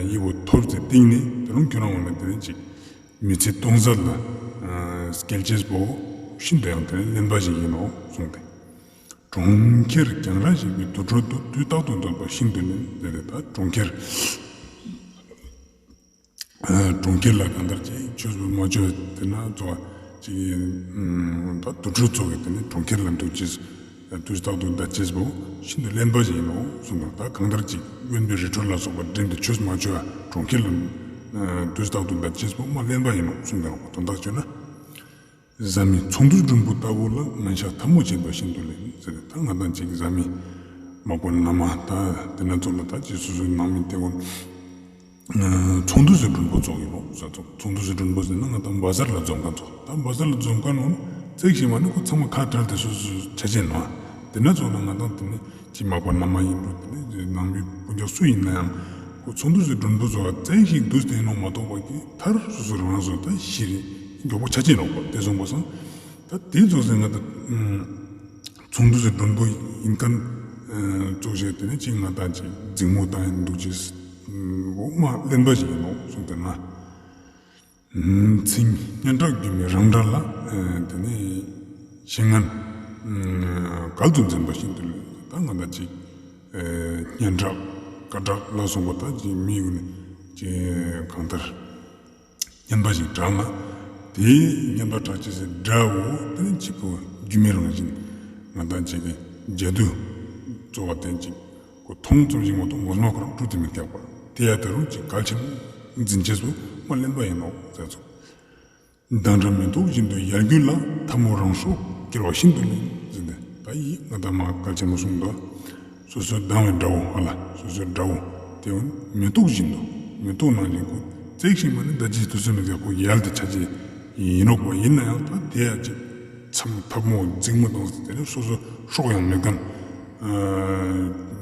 ཡི་བོ་ཐོབ་སྟེ་སྟིང་ནེ་ད་རུང་ཁྱོད་རང་འོ་ན་དེ་ནེ་ཅིག་མི་ཚེ་སྟོང་ཟད་ལ་སྐྱེལ་ཅེས་པོ་ཤིན་ཏུ་ཡང་དེ་ནེ་གླེན་པ་ཞིག་ཡིན་ནོག་གསུངས་ཏེ། གྲོང་ཁྱེར་གྱང་ར་ཞིག་པའི་དུར་ཁྲོད་དུ། དུས་རྟག་ཏུ་འདོད་པ་ཤིན་ཏུ་གླེན་ཟེར་ཏེ། ད་གྲོང་ཁྱེར་གྲོང་ཁྱེར་ལ་གང་ལྟར་ཅིག་ཆོས་པོ་མ་ཆོས་དེ་ན་ཚོ་ཅིག་ད་དུར་ཁྲོད་ཚོགས་ཀྱི་དེ་ནི་གྲོང་ཁྱེར་ལ་འདུག་ཅེས། དུས་རྟག་ཏུ་འདོད་ཅེས་པོ་ཤིན་ཏུ་གླེན་པ་ཞིག་ཡིན་ནོག་གསུངས་པ། ད་གང་ལྟར་ཅིག་དབེན་པའི་རི་ཁྲོད་ལ་སོགས་པ་འགྲིམ་སྟེ་ཆོས་མ་ཆོས་གྲོང་ཁྱེར་ལ་དུས་རྟག་ཏུ་འདོད་ཅེས་པོ་མ་གླེན་པ་ཡིན་ནོག་གསུངས་པ། དོན་དག་བརྗོད་ན། བཟའ་མི་ཚོགས་འདུའི་མགྲོན་པོ་ལྟ་བུ་ལ། ངན་ཤགས་འཐབ་མོ་བྱེད་པ་ཤིན་ཏུ་གླེན་ཟེར་ཏེ། ད་ང་དང་ཅིག་བཟའ་མི་མག་པ་ན་མ་ད་དེ་ན་ཚོགས་ལ་ད་ཅིག་སོ་སོའི་ནང་མི་དེ་བོ་ཚོགས་འདུ་ཟེར་མགྲོན་པོ་ཚོགས་ཡིན་ནོག་ཟེར་ཚོགས། ཚོགས་འདུ་ཟེར་མགྲོན་པོ་ཟེར་ན་ང་དང་བ་ཟར་ལ་འཛོམས་མཁན་ཚོགས། ད་བ་ཟར་ལ་འཛོམས་མཁན་འོ་ཙེག་ཞིག་མ་ནི་ཁོ་ཚང་མ་ཁ་བྲལ་ཏེ་སོ་སོ་ཆ་ཆེན་ནོག། དེ་ན་ཚོགས་ལ་ང་དང་དེ་ནི་ཅི་མག་པ་ན་མ་ཡིན་འགྲོ་དེ་ནི་ནང་མི་སྤུན་ཀྱག་སུ་ཡིན་ན་ཡང་ཁོ་ཚོགས་འདུ་ཟེར་མགྲོན་པོ་ཚོགས་ཙེག་ཞིག་འདུས་ཏེ་ཡིན་ནོག་མ་གཏོགས་པ་གི་མཐར་སོ་སོ་རང་སོ་ད་ཤི་རེ་མགྱོགས་པོ་ཆ་ཆེན་ནོག་པ། དེ་སོང་པ་སང་ད་དེ་ཚོགས་ཟེར་ང་དང་ཚོགས་འདུ་ཟེར་མགྲོན་པོ་ཡིན་མཁན་ཚོགས་ཞེས་དེ་ནི་ཅིག་ང་དང་ཅིག་འཛིང་མོ་བཏང་ཡིན་འདུག་ཅེས་འོ་མ་གླེན་པ་ཞིག་ཡིན་ནོག་གསུངས་ཏེ་ན། མཚན་སྙན་གྲགས་སྒྱུ་མའི་རང་སྒྲ་ལ། དེ་ནས་ཤིང་ངན་གལ་དུ་འཛིན་པ་ཤིན་ཏུ་གླེན། ད་ང་དང་ཅིག་སྙན་གྲགས་སྐད་གྲགས་ལ་སོགས་པ་ད་ཅིག་མི་ཡུལ་ནས་ཅིག་གང་ལྟར་སྙན་པ་ཞིག་གྲགས་ན་དེའི་སྙན་པ་གྲགས་ཅེས་སི་སྒྲ་བོ་དེ་ནས་ཅིག་གོ་སྒྱུ་མའི་རང་བཞིན་ང་དང་ཅིག་གི་ཇ་དུ་གཙོ་བོ་དེ་ཅིག་ཁོ་མཐོང་ཙམ་ཞིག་མ་གཏོགས་ངོ་མ་ཁོ་རང་གྲུབ་སྟེ་མི་ཁྱབ་པ། དེ་ཡང་ད་རུང་ཅིག་གལ་ཆེན་འཛིན་ཅེས་པོ་མ་གླེན་པ་ཡིན་ནོག་ཟེར་ཚོགས། སྡང་དགྲ་མེ་ཏོག་བཞིན་དུ་ཡལ་གྱུར་ལ། འཐབ་མོ་རང་སྲོག་སྐྱེལ་བ་ཤིན་ཏུ་གླེན་ཟེར་ཏེ། ད་ཡིག་ང་དང་མ་གལ་ཆེན་མོ་གསུངས་འདུག། སོ་སོའི་སྡང་བའི་དགྲ་བོ་ཧ་ལ་སོ་སོའི་དགྲ་བོ་དེ་བོ་མེ་ཏོག་བཞིན་དུ་མེ་ཏོག་ནང་བཞིན་ཁོ་ཙེག་ཞིག་མ་ནི་ད་ཅི་དུས་སུ་མི་དགའ་ཁོ་ཡལ་ཏེ་ཆ་ཅེས་ཡིན་ནོག་པ། ཡིན་ན་ཡང་ད་དེ་ཡང་ཅིག་མཚམས་འཐབ་མོ་འཛིང་མོ་དང་དེ་ནས་སོ་སོ་སྲོག་ཡང་མེད་མཁན་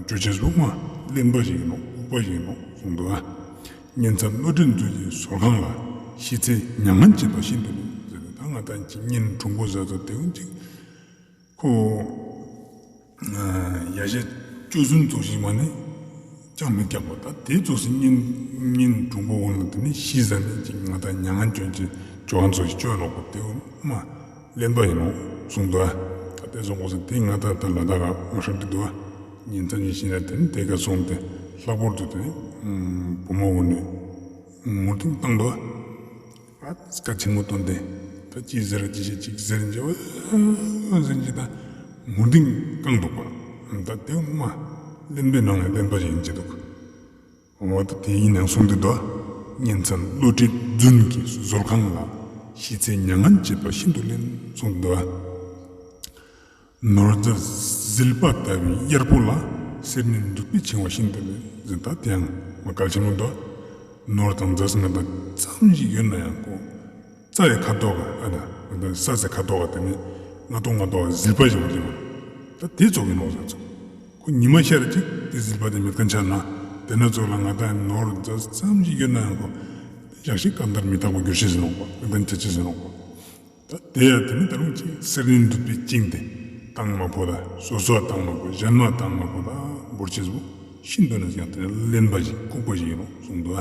ཅོ་ཅེས་པོ་མ་གླེན་པ་ཞིག་ཡིན་ནོག། ལྐུགས་པ་ཞིག་ཡིན་ནོག་གསུངས་འདུག་ཨ། གཉེན་ཚན་བློ་གྲོས་མཛོད་ཀྱི་ཟོར་ཁང་ལ། ཤི་ཚེ་མྱ་ངན་བྱེད་པ་ཤིན་ཏུ་གླེན་ཟེར་ཏེ། ད་ང་དང་ཅིག་གཉེན་དྲུང་པོ་ཟེར་ཚོ་དེ་བོ་ཅིག་ཁོ་ཡ་ཤེས་སྤྱོད་ཟུན་ཚོགས་ཤིག་མ་ནི་ཅང་མི་རྒྱག་པ། ད་དེ་ཚོགས་སི་གཉེན་གཉེན་དྲུང་པོ་འོང་ལ་དེ་ནི་ཤི་ཟ་ནི་ཅིག་ང་དང་མྱ་ངན་སྐྱོན་ཅིག་ཅོ་ཨ་ཚོགས་ཤིག་ཅོ་ཨ་ནོག་པ། དེ་བོ་མ་གླེན་པ་ཡིན་ནོག་གསུངས་འདུག་ཨ། ད་དེ་སོང་གོ་སོང་དེ་ང་ད་ད་ལ་དྭགས་ལ་མ་ཧྲ་འདི་འདུག་ཨ། གཉེན་ཚན་གྱི་ཤེས་ན་དེ་ནི་དེ་ག་སོང་སྟེ་ལྷག་པར་དུ་དེ་ནི་བུ་མོ་བོ་ནི་ངུ་ཏིང་བཏང་འདུག་ཨ། ཨ་སྐད་ཆེན་མོ་བཏོན་ཏེ་ད་ཅི་ཟེར་ཅི་ཞིག་ཅིག་ཟེར་འཇེ་བ་ཟེར་འཇེ་ད་ངུ་ཏིང་བཏང་འདུག་པ། ད་དེ་མ་གླེན་པའི་ནང་ནས་གླེན་པ་ཞིག་ཡིན་གྱི་འདུག། འོ་ད་དེ་ཡིན་ནའང་གསུངས་ཏེ་འདུག། གཉེན་ཚན་བློ་གྲོས་རྫུན་གྱི་ཟོར་ཁང་ལ། ཤི་ཚེ་མྱ་ངན་བྱེད་པ་ཤིན་ཏུ་གླེན་གསུངས་ཏེ་འདུག། ནོར་རྫས་ཟིལ་པ་ལྟ་བུའི་གཡེར་པོ་ལ། སེར་སྣའི་མདུད་པས་འཆིང་བ་ཤིན་ཏུ་གླེན་ཟེར། ད་དེའང་མ་གལ་ཆེན་མོ་འདུག། ནོར་དང་རྫས་ང་དང་ཙམ་ཞིག་ཡོད་ན་ཡང་ཁོ་རྩྭ་ཡི་ཁ་དོག་ག་ཨ་ད་ང་དང་ས་སི་ཁ་དོག་ག་དེ་ནི་ང་ཏོག་ང་ཏོག་ཟིལ་པ་ཞིག་མ་ཞིག་ད་དེ་ཚོགས་ཀྱི་ནོར་ཟེར་ཚོགས། ཁོ་ཉི་མ་ཤར་ཅིག་དེ་ཟིལ་པ་དེ་མེད་མཁན་ཆགས་ན་དེ་ན་ཚོགས་ལ་ང་དང་ནོར་རྫས་ཙམ་ཞིག་ཡོད་ན་ཡང་ཁོ་ཞག་ཞིག་གང་ལྟར་མི་རྟག་པ་འགྱུར་ཤེས་ཟེར་ནོག་པ། མེད་མཁན་ཆ་ཅེས་ཟེར་ནོག་པ། ད་དེ་ཡང་དེ་ནི་ད་རུང་ཅིག་སེར་སྣའི་མདུད་པས་བཅིངས་ཏེ་བཏང་མ་ཕོད་ད་སོ་སོ་བཏང་མ་ཕོད་གཞན་མ་བཏང་མ་ཕོད་ད་བོར་ཅེས་པོ་ཤིན་ཏུ་ནས་ཀྱང་དེ་ནི་གླེན་པ་ཞིག་ལྐུགས་པ་ཞིག་ཡིན་ནོག་གསུངས་འདུག་ཨ།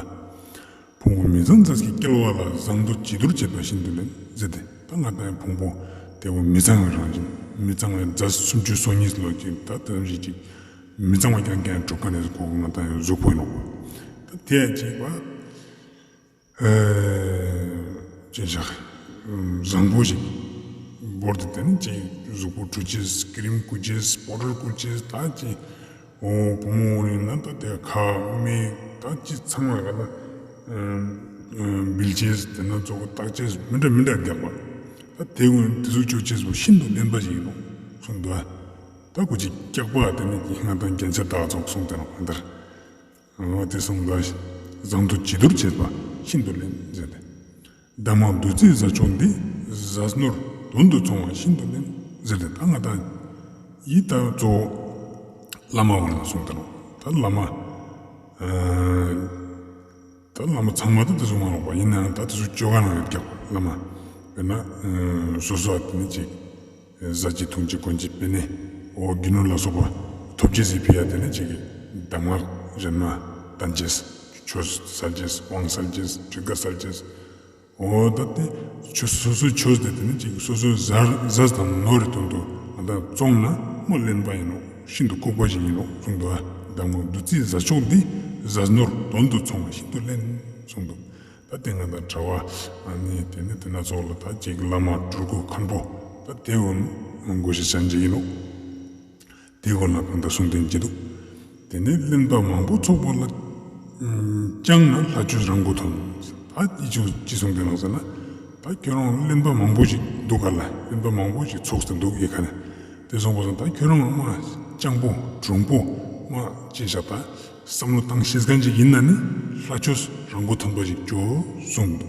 ཕུང་པོ་མི་གཙང་རྫས་ཀྱིས་བསྐྱལ་བ་ལ། བཟང་པོ་བྱི་དོར་བྱེད་པ་ཤིན་ཏུ་གླེན་ཟེར་ཏེ། ད་ང་དང་ཕུང་པོ་དེ་བོ་མི་གཙང་བའི་རང་བཞིན་མི་གཙང་བའི་རྫས་སུམ་ཅུ་སོ་གཉིས་ལོ་ཅིག་ད་དེ་བཞིན་ཅིག་མི་གཙང་བ་རྐྱང་རྐྱང་གྲུབ་ཁན་ནི་ཁོ་ང་དང་གཟུགས་པོ་ཡིན་ནོག་པ། ད་དེ་ཅིག་པ། ཨེ་ཅི་ཞག་བཟང་པོ་ཞིག་བོར་ཏེ་དེ་ནི་ཅིག་གཟུགས་པོ་བཀྲུ་ཅེས་ཀི་རིམ་བཀོལ་ཅེས་པའོ་ཌར་བཀོལ་ཅེས་ད་ཅིག་འོ་བུ་མོ་འོ་ནི་ན་ད་དེ་ཁ་མིག་ད་ཅི་ཚང་མ་ག་ན་འབིལ་ཅེས་དེ་ན་ཚོགས་བཏགས་ཅེས་མི་འདྲ་མི་འདྲ་རྒྱག་པ། ད་དེ་ཀུན་དེ་ཟུག་ཅོ་ཅེས་པོ་ཤིན་ཏུ་གླེན་པ་ཞིག་ཡིན་ནོག་གསུངས་འདུག་ཨ། ད་ཁོ་ཅིག་སྐྱག་པ་དེ་ནི་ང་དང་རྒྱན་ཆ་དག་ཙོགས་གསུངས་ཏེ་ནོག་གང་ལྟར། འོ་དེ་གསུངས་ལ། བཟང་དུ་ཅི་འདོར་བྱེད་པ་ཤིན་ཏུ་བརླན་ཟེར་ཏེ། གདམས་ངག་བདུད་རྩིའི་ཟ་ཆོག་འདི། ཟས་ནོར་དོན་དུ་མཚུངས་པ་ཤིན་ཏུ་བརླན་ཟེར་ཏེ། ད་ང་དང་ཡི་ད་གཙོ་བོ་བླ་མ་བོ་ལ་གསུངས་ཏེ་ནོག་ད་བླ་མ། ཨ། ད་བླ་མ་ཚང་མ་ད་དེ་ཙོགས་མ་ནོག་པ། ཡིན་ནའང་ད་དེ་ཙོགས་ཅོ་ག་ནང་ཡོད་ཀྱག་བླ་མ། དཔེར་ན་སོ་སོ་ཨ་དེ་ནི་ཅིག་ཟ་ཅེས་འཐུང་ཅེས་གོན་ཅེས་དཔེར་ན་འོ་རྒྱུ་ནོར་ལ་སོགས་པ་ཐོབ་ཅེས་སི་ཕི་ཡ་དེ་ནི་ཅིག་གདམས་ངག་གཞན་མ་བསྟན་ཅེས། ཆོས་སལ་ཅེས། དབང་སལ་ཅེས། ཆོས་བཀའ་སལ་ཅེས། འོ་ད་དེ་ཆོས་སོ་སོའི་ཆོས་དེ་དེ་ནི་ཅིག་སོ་སོའི་ཟས་དང་ནོར་རི་དོན་དུ་ང་དང་བཙོངས་ན་མ་བརླན་པ་ཡིན་ནོག་ཤིན་ཏུ་ལྐུགས་པ་ཞིག་ཡིན་ནོག་གསུངས་འདུག་ཨ། གདམས་ངག་བདུད་རྩིའི་ཟ་ཆོག་འདི། ཟས་ནོར་དོན་དུ་མཚུངས་པ་ཤིན་ཏུ་བརླན་གསུངས་འདུག་ད་དེ་ང་དང་གྲྭ་པ་ཨ་ནི་དེ་ནི་དེ་ན་ཙོགས་ལ་ད་ཅིག་བླ་མ་སྤྲུལ་སྐུ་མཁན་པོ་ད་དེ་འོ་ན་གོ་ཤེས་ཅན་ཅིག་ཡིན་ནོག་དེ་སྐོར་ལ་གང་ལྟར་གསུངས་ཏེ་ཅི་འདུག་དེ་ནས་བརླན་པ་མང་པོ་ཚོགས་པ་ལ། ཨ། བཅངས་ན་ལྷ་ཆོས་རང་མགོ་ཐོན། ད་ཅི་ཅོ་ཅི་གསུངས་ཏེ་ནོག་ཟེར་ན། ད་ཁྱོད་རང་བརླན་པ་མང་པོ་ཞིག་འདུག་ག་ལ། བརླན་པ་མང་པོ་ཞིག་ཚོགས་ཏེ་འདུག་ཡེ་ཁ་ནས། དེ་སོང་པ་སང་ད་ཁྱོད་རང་མ་སྤྱང་པོ་གྲུང་པོ་མ་ཅི་ཞག་ད་བསམ་བློ་བཏང་ཤེས་མཁན་ཅིག་ཡིན་ན་ནི་ལྷ་ཆོས་རང་མགོ་ཐོན་པ་ཞིག་ཅོ་གསུངས་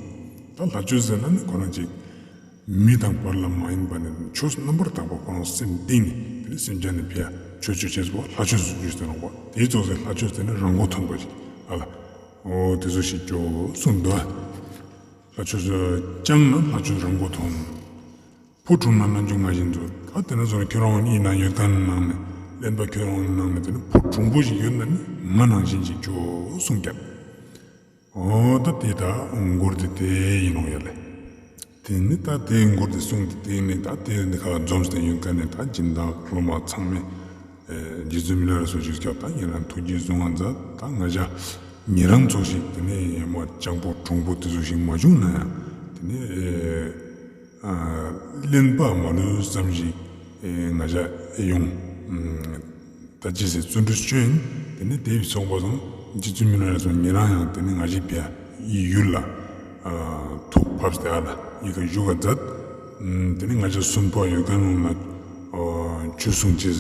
འདུག་ད་ལྷ་ཆོས་ཟེར་ན་ནི་ཁོ་རང་ཅིག་མི་དང་བར་ལ་མ་ཡིན་པ་ནི་ཆོས་རྣམ་པར་དག་པ་ཁོ་རང་སེམས་གཏིང་ནས་དེ་ནི་སེམས་ཅན་ནི་ཕི་ཡ་ཆོས་ཅོ་ཅེས་པོ་ལྷ་ཆོས་སུ་ཞུས་ཏེ་ནོག་པ། དེའི་ཙོགས་སེ་ལྷ་ཆོས་དེ་ནི་རང་མགོ་ཐོན་པ་ཞིག་ཨ་ལ། འོ་དེ་ཙོགས་ཤིག་ཅོ་གསུངས་འདུག་ལྷ་ཆོས་སུ་བཅངས་ན་ལྷ་ཆོས་རང་མགོ་ཐོན། ཕོ་གྲུང་ན་རྣལ་འབྱོར་ང་བཞིན་དུ། ད་དེ་ན་ཙོགས་ཁྱོད་རང་ཡིན་ན་ཡོད་མཁན་ནང་ནས་བརླན་པ་ཁྱོད་རང་ནང་ནས་དེ་ནི་ཕོ་གྲུང་པོ་ཞིག་ཡོད་ན་ནི་ང་ནང་བཞིན་ཞིག་ཅོ་གསུངས་ཀྱག་འོ་ད་དེ་ད་མགུར་དེ་དེ་ཡིན་ནོག་ཡ་ལེ། དེ་ནི་ད་དེ་མགུར་དེ་གསུངས་ཏེ་དེ་ནི་ད་དེ་ནི་ཁ་འཛོམས་ཏེ་ཡོད་མཁན་ནི་ད་སྦྱིན་བདག་སློབ་མ་ཚང་མས་རྗེ་བཙུན་མི་ལ་རས་པ་ཞུས་ཀྱག་ད་ཉེ་རང་ཐུགས་རྗེ་གཟུང་བ་མཛད། ད་ང་ཞ་ཉེ་རང་ཙོགས་ཤིག་དེ་ནི་མ་སྤྱང་པོ་གྲུང་པོ་དེ་ཙོགས་ཤིག་མ་བྱུང་ན་ཡང་དེ་ནི་བརླན་པ་མ་ལུས་ཙམ་ཞིག་ང་ཞ་ཡོང་། ད་ཅི་ཟེར་བརྩོན་འགྲུས་བསྐྱོན། དེ་ནས་དེ་བས་སོང་པ་སང་རྗེ་བཙུན་མི་ལ་རས་པ་ཉེ་རང་ཡང་དེ་ནས་ང་ཞའི་ཕི་ཡ་ཡི་ཡུལ་ལ་ཐུགས་ཕབ་སྟེ་ཨ་ལ་ཡི་ག་བཞུགས་ག་མཛད། དེ་ནས་ང་ཞ་སུན་པོ་ཡོད་མཁན་ལ་ཆོས་གསུང་ཅེས་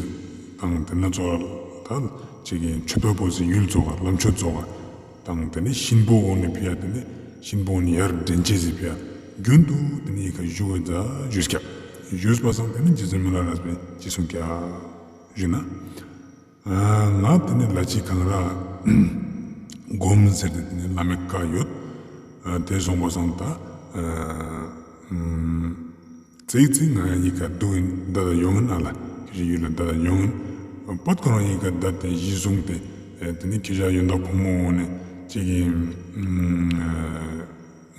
དང་དེ་ན་ཙོགས་ད་ཅིག་གི་མཆོད་པ་པོ་ཟེར་ཡུལ་ཙོགས་ལམ་མཆོད་ཙོགས་དང་དེ་ནས་གཤིན་པོ་འོ་ནི་ཕི་ཡ་དེ་ནས་གཤིན་པོ་འོ་ནི་ཡར་འདྲེན་ཅེས་ཟེར་ཕི་ཡ་རྒྱུན་དུ་དེ་ནས་ཡི་ག་བཞུགས་ག་མཛད་ཞུས་ཀྱག་ཞུས་པ་སང་དེ་ནས་རྗེ་བཙུན་མི་ལ་རས་པས་ཅི་གསུངས་ཀྱག་ཞུ་ན། ང་དེ་ནས་ལ་ཅི་གང་ར་སྒོམ་ཟེར་ཏེ་དེ་ནས་བླ་མའི་བཀའ་ཡོད། དེ་སོང་པ་སང་ད་ཙིག་ཙིག་ང་ཡི་ག་འདུག་ཡིན་ད་ད་ཡོང་ཡིན་ཨ་ལ་ཁྱེད་ཀྱི་ཡུལ་ལ་ད་ད་ཡོང་ཡིན། པད་ཁོ་རང་ཡི་ག་ད་དེ་གཞི་བཟུང་སྟེ་དེ་ནས་ཁྱེད་ཅག་ཡོན་བདག་ཕོ་མོ་འོ་ནས་ཅིག་གི་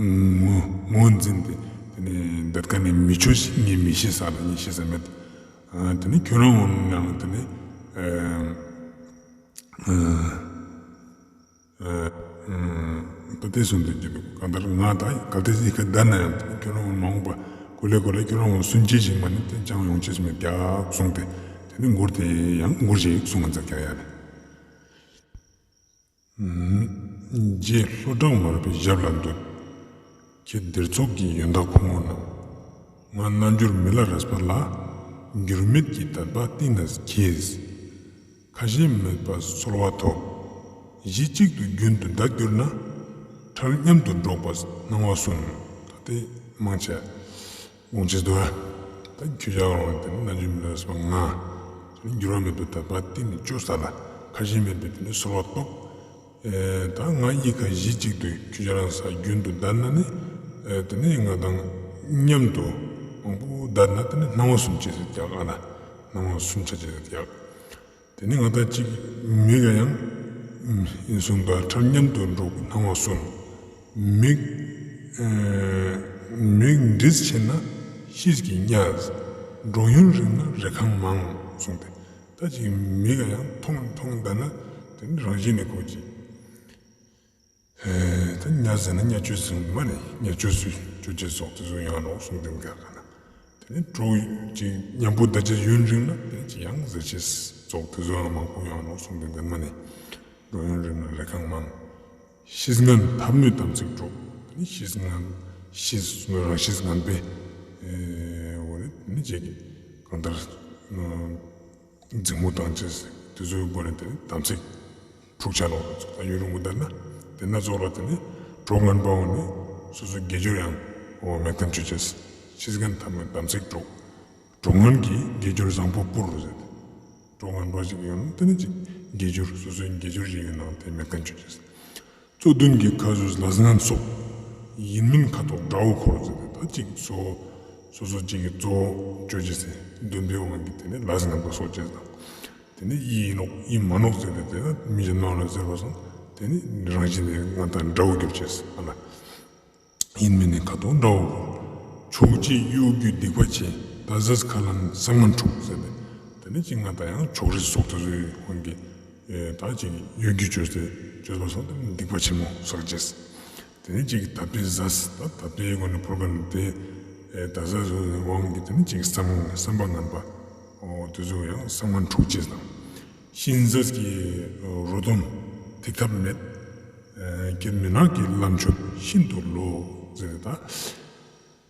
ངོ་ངོ་འཛིན་ཏེ་དེ་ནས་འདི་ཀ་ནས་མི་ཆོས་ཤིག་ངས་མི་ཤེས་ས་ལ་ངས་ཤེས་ས་མེད། དེ་ནས་ཁྱོད་རང་འོ་ནང་དེ་ནས་ད་དེ་གསུངས་ཏེ་འདུག་གང་ལྟར་ང་ད་གལ་ཏེ་ཡི་ག་བསྡད་ན་ཡང་དེ་ནས་ཁྱོད་རང་འོ་མ་འོངས་པ་གོ་ལེ་གོ་ལེ་ཁྱོད་རང་འོ་སུན་ཅེས་ཤིག་མ་ནི་དེ་ཅང་ཡོང་ཅེས་མེད་ཀྱག་གསུངས་ཏེ་དེ་ནས་མགུར་དེ་ཡང་མགུར་ཞིག་གསུང་ང་མཛད་ཀྱག་ཡ་ལེ། རྗེ་ལྷོ་བྲག་མར་པའི་ཞབས་ལ་འདུད། ཁྱེད་སྡེར་ཚོགས་ཀྱི་ཡོན་བདག་ཕོ་མོ་རྣམས། ང་རྣལ་འབྱོར་མི་ལ་རས་པ་ལ། འགྱུར་མེད་ཀྱི་དད་པ་གཏིང་ནས་གྱེས། ཁ་ཞེ་མེད་པར་གསོལ་བ་ཐོབ། གཞི་གཅིག་ཏུ་རྒྱུན་དུ་བདག་གྱུར་ན། འཕྲལ་མཉམ་དུ་འགྲོགས་པར་གནང་བ་གསུངས། ད་དེ་མང་ཆེ་དགོངས་ཅེས་འདུག་ཨ། ད་ཁྱོད་ཅག་རང་དེ་ནི་རྣལ་འབྱོར་མི་ལ་རས་པ་ང་། དེ་ནི་འགྱུར་བ་མེད་པའི་དད་པ་གཏིང་ནས་ཅོས་ས་ལ་ཁ་ཞེ་མེད་པའི་དེ་ནི་གསོལ་བ་ཐོབ། ད་ང་ཡི་ག་གཞི་གཅིག་ཏུ་ཁྱོད་ཅག་རང་ས་རྒྱུན་དུ་བསྡད་ན་ནི། དེ་ནི་ང་དང་མཉམ་དུ་མང་པོ་བསྡད་ན་དེ་ནི་སྣང་བ་གསུམ་ཅེས་ཟེར་ཀྱག་ཨ་ན་སྣང་བ་གསུམ་ཆ་ཅེས་ཟེར་ཀྱག་དེ་ནི་ང་དང་གཅིག་མི་ག་ཡང་ཡིན་གསུངས་པ་འཕྲལ་མཉམ་དུ་འགྲོགས་སྣང་བ་གསུམ། མིག་མིག་འདྲིས་ཆེ་ན་ཤེས་ཀྱིས་གཉའ། འགྲོགས་ཡུན་རིང་ན་རེ་ཁང་མང་གསུངས་ཏེ། ད་ཅིག་མི་ག་ཡང་མཐོང་མཐོང་ད་ན་དེ་ནི་རང་བཞིན་ནས་ཁོ་ཅིག་ད་གཉའ་ཟེར་ན་གཉའ་ཆོས་ཟེར་མ་ནི་གཉའ་ཆོས་སུ་ཆོས་ཅེས་སོགས་དེ་ཚོ་ཡང་ནོག་གསུངས་ཏེ་འགག་ག་ན། དེ་ནི་གྲོགས་ཅིག་མཉམ་པོ་བསྡད་ཅེས་ཡུན་རིང་ན་དེ་ཅིག་ཡང་ཟེར་ཅེས་སོགས་དེ་ཚོ་ཡང་མང་པོ་ཡང་ནོག་གསུངས་ཏེ་འགག་མ་ནི། འགྲོགས་ཡུན་རིང་ན་རེ་ཁང་མང་། ཤེས་ངན་ཐབས་ནུས་དམ་ཚིག་འགྲོགས། དེ་ནི་ཤེས་ངན་ཤེས་རང་ཤེས་ངན་པས་འོ་ནི་དེ་ནི་ཅིག་གང་ལྟར། འཛིང་མོ་བཏང་ཅེས་དེ་ཚོའི་སྒོ་ནས་དེ་ནི་དམ་ཚིག་འཁྲུག་ཆ་ནོག་ལ་ཚོགས་ད་ཡུན་རིང་པོ་བསྡད་ན་དེ་ན་ཚོགས་ལ་དེ་ནི་གྲོགས་ངན་པ་འོ་ནི་སོ་སོའི་དགེ་སྦྱོར་ཡང་འོ་མེད་མཁན་ཆོས་ཅེས་ཤིས་མཁན་ཐ་མའི་དམ་ཚིག་འཁྲུག་གྲོགས་ངན་གྱིས་དགེ་སྦྱོར་བཟང་པོ་སྤུར་ཟེར་ཏེ། གྲོགས་ངན་པ་ཞིག་ཡོང་ན་དེ་ནི་ཅིག་དགེ་སྦྱོར་སོ་སོའི་དགེ་སྦྱོར་ཞིག་ཡོད་ནའང་དེ་མེད་མཁན་ཆོས་ཅེས། གཙོ་བདུན་གྱི་ཁ་ཟུས་ལས་ངན་སོགས། ཡིན་མིན་ཁ་དོག་དགྲ་བོ་འཁོར་ཟེར་ཏེ་ད་ཅིག་སོ་སོ་སོ་ཅིག་གི་གཙོ་བོ་ཅོ་ཅེས་སི་འདུན་པའི་དབང་གིས་དེ་ནི་ལས་ངན་པ་སོགས་ཅེས་དང་། དེ་ནི་ཡིན་ནོག་ཡིན་མ་ནོག་ཟེར་ཏེ་དེ་ན་མི་གཞན་མང་ལ་ཟེར་བ་སང་དེ་ནི་རང་བཞིན་ནི་ང་དང་དགྲ་བོ་གྱུར་ཅེས་ཨ་ལ། ཡིན་མིན་ནི་ཁ་དོག་དགྲ་བོ་འཁོར། ཕྱོགས་བཅུའི་གཡོ་སྒྱུས་སྡིག་པ་ཆེ། ད་ཟས་ཁ་ལན་བསམ་ངན་འཁྲུག་ཟེར་ཏེ། དེ་ནི་ཅིག་ང་དང་ཡང་ཕྱོགས་རིས་སོགས་དེ་ཚོའི་དབང་གིས་ད་ཅིག་གཡོ་སྒྱུ་བཅོས་ཏེ་བཅོས་པ་སོགས་དེ་ནི་སྡིག་པ་ཆེན་མོ་བསགས་ཅེས། དེ་ནི་ཅིག་དད་པའི་ཟས་ད་དད་པའི་སྒོ་ནས་ཕུལ་མཁན་དེ་ད་ཟས་བཟོ་བའི་དབང་གིས་དེ་ནི་ཅིག་བསམ་བསམ་པ་ངན་པ་འོ་དེ་ཚོ་ཡང་བསམ་ངན་འཁྲུག་ཅེས་དང་། གཤིན་ཟས་ཀྱི་རོ་སྡོམ་ཐིག་ཐབས་མེད། ཀྱེ་མི་ནག་གི་ལམ་ཆོད་ཤིན་ཏུ་ལོག་ཟེར་ཏེ་ད།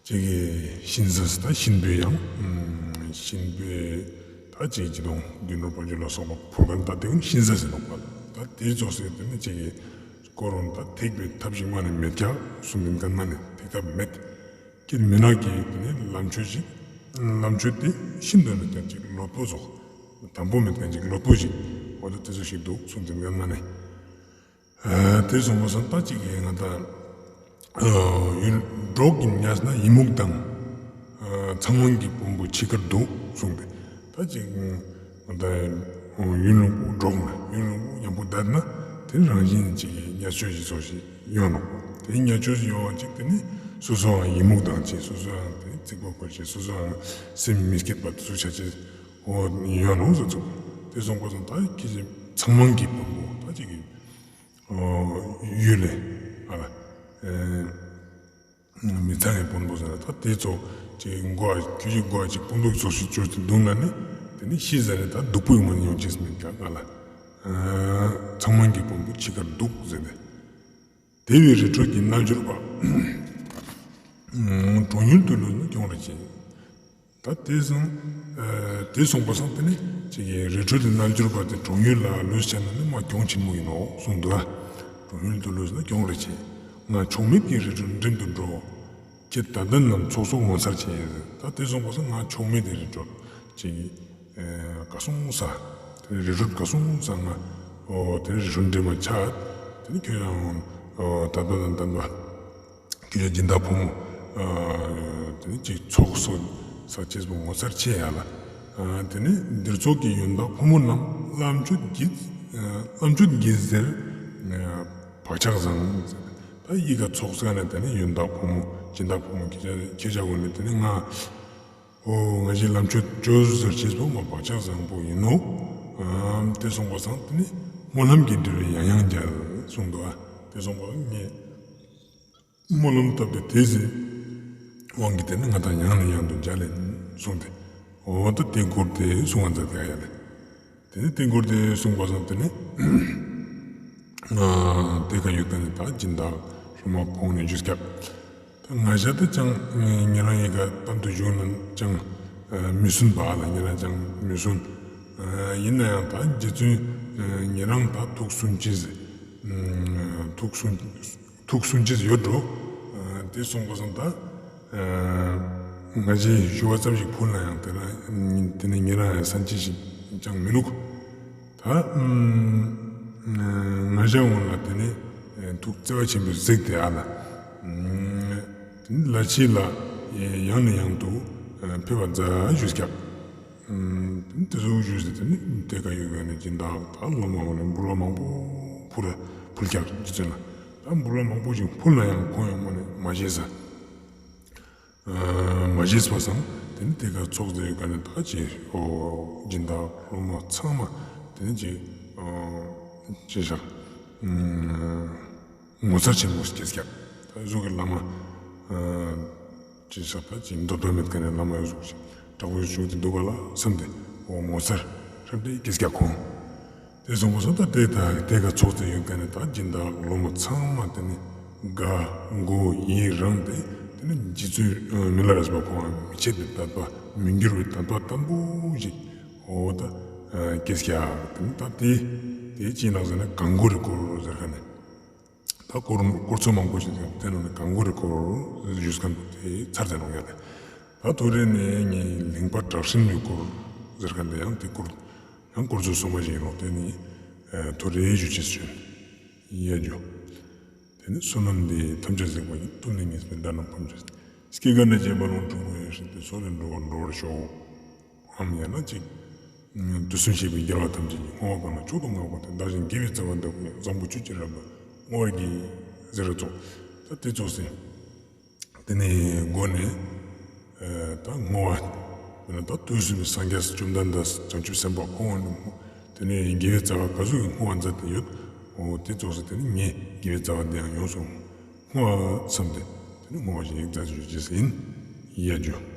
ཅིག་གི་གཤིན་ཟས་ད་གཤིན་པོའི་ཡང་། གཤིན་པོའི་ད་ཅིག་ཅི་དང་དུད་འགྲོ་བ་ཇོ་ལ་སོགས་པ་ཕོ་རྒན་ད་དེ་ཀུན་གཤིན་ཟས་ཟེར་ནོག་པ། ད་དེ་ཙོགས་ཟེར་དེ་ནི་ཅིག་གི་སྐོར་རུང་ད་ཐེག་པའི་ཐབས་ཤིག་མ་ནི་མེད་ཀྱག་གསུངས་དེ་ཀ་མ་ནི་ཐེག་ཐབས་མེད། ཀྱེ་མི་ནག་གི་དེ་ནི་ལམ་ཆོད་ཅིག་ལམ་ཆོད་དེ་ཤིན་ཏུ་ནི་ཀྱང་ཅིག་ལོག་པོ་ཙོགས་དམ་པོ་མེད་ཀྱང་ཅིག་ལོག་པོ་ཅིག་འོ་ད་དེ་ཙོགས་ཤིག་འདུག་གསུངས་དེ་ཀ་མ་ནི། དེ་གསུངས་པ་སང་ད་ཅིག་གི་ང་དང་ཡུལ་འབྲོག་གི་ཉ་ན་ཡི་མུག་དང་། ཚང་མང་གི་དཔོན་པོ་འཆི་ཁར་འདུག་གསུངས་ཏེ། ད་ཅིག་ང་དང་ཡུལ་ལུང་པོ་འབྲོག་ན་ཡུལ་ལུང་པོ་ཉམ་པོ་བསྡད་ན་དེ་རང་བཞིན་ཅིག་གི་ཉ་ཆོས་ཤིག་ཙོགས་ཤིག་ཡོང་ནོག་དེ་ཉ་ཆོས་ཤིག་ཡོང་བ་ཅིག་དེ་ནི་སོ་སོའང་ཡི་མུག་དང་ཅིག་སོ་སོའང་དེ་ཚིག་པ་ཁོ་ཅིག་སོ་སོའང་སེམས་མི་སྐྱིད་པ་དེ་ཚོ་ཆ་ཅེས་འོ་ཡོང་ནོག་ཟེར་ཚུལ། དེ་གསུངས་པ་སང་ད་ཁྱེད་ཅིག་ཚང་མང་གི་དཔོན་པོ་ད་ཅིག་གི་ཡུལ་ལས་ཨ་ལ། མི་ཚང་གི་དཔོན་པོ་ཟེར་ན་ད་དེ་ཙོགས་ཅིག་མགོ་ཁྱོད་ཀྱི་མགོ་ཅིག་དཔོན་པོ་ཙོགས་ཤིག་བཅོས་ཏེ་འདུག་ན་ནི་དེ་ནི་ཤི་ཟ་ནི་ད་སྡུག་པོ་ཡོང་ངོ་ཡོང་ཅེས་མིན་ཀྱང་ཨ་ལ། ཚང་མང་གི་དཔོན་པོ་འཆི་ཁར་འདུག་ཟེར་ནས། དེ་བས་རི་ཁྲོད་ཀྱི་རྣལ་འབྱོར་པ། གྲོང་ཡུལ་དུ་ལུས་ན་གྱོང་རེ་ཆེ། ད་དེ་སང་། དེ་གསུངས་པ་སང་དེ་ནི་ཅིག་གི་རི་ཁྲོད་དུ་རྣལ་འབྱོར་པ་དེ་གྲོང་ཡུལ་ལ་ལུས་ཆ་ན་ནི་མ་གྱོང་ཆེན་མོ་ཡིན་ནོག་གསུངས་འདུག་ཨ། གྲོང་ཡུལ་དུ་ལུས་ན་གྱོང་རེ་ཆེ། ང་ཕྱོགས་མེད་ཀྱི་རི་ཁྲོད་འགྲིམ་དུ་འགྲོ། ཁྱེད་དད་ལྡན་རྣམས་ཚོགས་གསོག་ངོ་མཚར་ཆེ། ད་དེ་གསུངས་པ་སང་ང་ཕྱོགས་མེད་དེ་རི་ཁྲོད་ཅིག་གི་ག་སོང་ས། དེ་རི་ཁྲོད་ག་སོང་ས་ང་། འོ་དེ་རི་ཁྲོད་འགྲིམ་མ་ཆ། དེ་ནི་ཁྱོད་ཡང་དད་པ་དང་ལྡན་པ། ཁྱོད་སྦྱིན་བདག་ཕོ་མོ། དེ་ནི་ཅིག་ཚོགས་གསོག་ས་ཅེས་པོ་ངོ་མཚར་ཆེ་ཡ་ལ། དེ་ནི་འདིར་ཚོགས་ཀྱི་ཡོན་བདག་ཕོ་མོ་རྣམས་བླ་མཆོད་ཀྱི་བླ་མཆོད་ཀྱི་ཟེར་བག་ཆགས་བཟང་། ད་ཡི་ག་ཚོགས་ས་ནས་དེ་ནི་ཡོན་བདག་ཕོ་མོ་སྦྱིན་བདག་ཕོ་མོ་ཁྱེད་ཅག་ཁྱེད་ཅག་གུན་ནི་དེ་ནི་ང་འོ་ང་ཞིག་བླ་མཆོད་བཅོས་ཟེར་ཅེས་པོ་མ་བག་ཆགས་བཟང་པོ་ཡིན་ནོག་དེ་གསུངས་པ་སང་དེ་ནི་སྨོན་ལམ་གྱི་འབྲེལ་བའི་ཡང་ཡང་རྒྱལ་གསུངས་འདུག་ཨ། དེ་གསུངས་པ་སང་ངས། སྨོན་ལམ་བཏབ་སྟེ་དེ་ཟེར། དབང་གིས་དེ་ནི་ང་དང་ཡང་ནས་ཡང་དུ་མཇལ་ལེ་གསུངས་ཏེ། འོ་ད་དེ་སྐོར་དེ་གསུང་བ་མཛད་དེ་ཨ་ཡ་ལེ། དེ་ནི་དེ་སྐོར་དེ་གསུངས་པ་སང་དེ་ནི། དེ་ཀ་ཡོད་ཀ་ནི་ད་སྦྱིན་བདག་སློབ་མ་ཁོང་ནས་ཞུས་སྐྱབས། ད་ང་ཞ་ད་ཅང་ཉེ་རང་ཡི་ག་གཏམ་དུ་བཞུགས་ན་ཅང་མི་སུན་པ་ལ་ཉེ་རང་ཅང་མི་སུན། ཡིན་ན་ཡང་ད་རྗེ་བཙུན་ཉེ་རང་ད་ཐུགས་སུན་ཅི་ཟེར། ཐུགས་སུན། ཐུགས་སུན་ཅི་ཡོད་འགྲོ། དེ་གསུངས་པ་སང་ད། ང་ཞའི་ཞུ་བ་ཙམ་ཞིག་ཕུལ་ན་ཡང་དེ་ན་དེ་ནི་ཉེ་རང་ཡང་སན་ཅི་ཞིག་ཅང་མི་ནུག་ད། ང་ཞ་འོང་ལ་དེ་ནི་ཐུགས་བརྩེ་བ་ཆེན་པོས་གཟིགས་ཏེ་ཨ་ལ། དེ་ནི་ལ་ཕྱི་ལ་ཡང་ནས་ཡང་དུ་ཕེབས་པ་མཛད་ཞུས་སྐྱབས། དེ་ཚོ་ཞུས་ཏེ་དེ་ནི་དེ་ཀ་ཡོད་པའི་ནི་སྦྱིན་བདག་ད་སློབ་མ་ནི་འབུལ་བ་མང་པོ་ཕུལ་ཕུལ་སྐྱབས་རྗེ་བཙུན་ལ། ད་འབུལ་བ་མང་པོ་ཞིག་ཕུལ་ན་ཡང་ཁོང་ཡང་མ་ནི་མ་བཞེས་ས། མ་བཞེས་པ་སང་དེ་ནི་དེ་ཀ་ཚོགས་དེ་ཡོད་ཀ་ནི་ད་ཅི་འོ་སྦྱིན་བདག་སློབ་མ་ཚང་མ་དེ་ནི་ཅི་ཅི་བཞག་ངོ་མཚར་ཆེན་པོ་སྐྱེས་ཀྱག་ད་གཟུགས་ཀྱི་བླ་མ། ཅི་ཟེར་ད་ཅི་འདོད་པ་མེད་ཀ་ནས་བླ་མ་ཡོད་ཟུག་ཅིག་དྲག་པོའི་བཞུགས་ཏེ་འདུག་ག་ལ་བསམ་སྟེ་འོ་ངོ་མཚར་ཧྲབ་སྟེ་སྐྱེས་ཀྱག་ཁོང་། དེ་གསུངས་པ་སང་ད་དེ་ད་དེ་ཀ་ཚོགས་ཏེ་ཡོད་ཀ་ནས་ད་སྦྱིན་བདག་སློབ་མ་ཚང་མ་དེ་ནི་དགའ་མགུ་ཡི་རངས་ཏེ་དེ་ནི་རྗེ་བཙུན་མི་ལ་རས་པ་ཁོང་མི་ཕྱེད་པའི་དད་པ་མི་འགྱུར་བའི་དད་པ་བརྟན་པོ་ཞིག་འོ་ད་ ཀྱེ་སྐྱ་དེ་ནི་ད་དེ་དེ་ཅི་ནང་ཟེར་ན་གང་གོ་རི་སྐོར་ཟེར་ཁན་ནི། ད་སྐོར་སྐོར་ཚོ་མང་པོ་ཞིག་ཡོད་དེ་ནང་ནས་གང་གོ་རི་སྐོར་ཞུས་ཁན་པོ་དེ་ཚར་ཏེ་ནོག་ཡ་ལེ། ད་ཐོ་རེ་ནས་ངས་གླིང་པ་བྲག་སྲིན་མོའི་སྐོར་ཟེར་ཁན་དེ་ཡང་དེ་སྐོར་ཡང་སྐོར་ཚོ་སོ་མ་ཞིག་ཡིན་ནོག་དེ་ནི་ཐོ་རེ་ཞུ་ཅེས་ཞུ་ཡ་རྒྱུ། དེ་ནི་བསོད་ནམས་འདི་ཡིས་ཐམས་ཅད་གཟིགས་པ་ཉིད། ཐོབ་ནས་ཉེས་པའི་དགྲ་རྣམས་ཕམ་བྱས་ཏེ། སྐྱེ་རྒ་ན་འཆིའི་རྦ་ཀློང་འཁྲུགས་པའི་ཡེ་ཤེས་དེ། སྲོག་ལས་འགྲོ་བ་སྒྲོལ་བར་ཤོག་ཨམ་ཡང་ན་ཅིག་དུས་གསུམ་གཤེགས་པའི་རྒྱལ་བ་ཐམས་ཅད་ཀྱིས། བསྔོ་བ་གང་ལ་མཆོག་ཏུ་བསྔགས་པ་དེས། བདག་གཞན་དགེ་བའི་རྩ་བ་འདི་ཀུན་ཀྱང་། བཟང་པོ་སྤྱོད་ཅེས་རབ་བསྔོ་བར་བགྱི། ཟེར་ར་ཙོགས་ད་དེ་ཙོགས་སེ། དེ་ནས་མགོ་ནས་ད་བསྔོ་བ། དེ་ནས་ད་དུས་གསུམ་གྱི་སངས་རྒྱས་བཅོམ་ལྡན་འདས་བྱང་ཆུབ་སེམས་དཔའ་ཁོང་ནི་དེ་ནས་དགེ་བའི་རྩ་བ་ག་ཟུག་གི་བསྔོ་བ་མཛད་དེ་ཡོད། འོ་དེ་ཙོགས་སེ་དེ་ནས་ངས་དགེ་བའི་རྩ་བ་འདི་ཡང་ཡོངས་སུ་བསྔོ་བ་བསམ་སྟེ་དེ་ནས་བསྔོ་བ་ཞིག་ཡིག་ཚང་ཞུ་ཅེས་ཡིན་ཡ་རྒྱུ།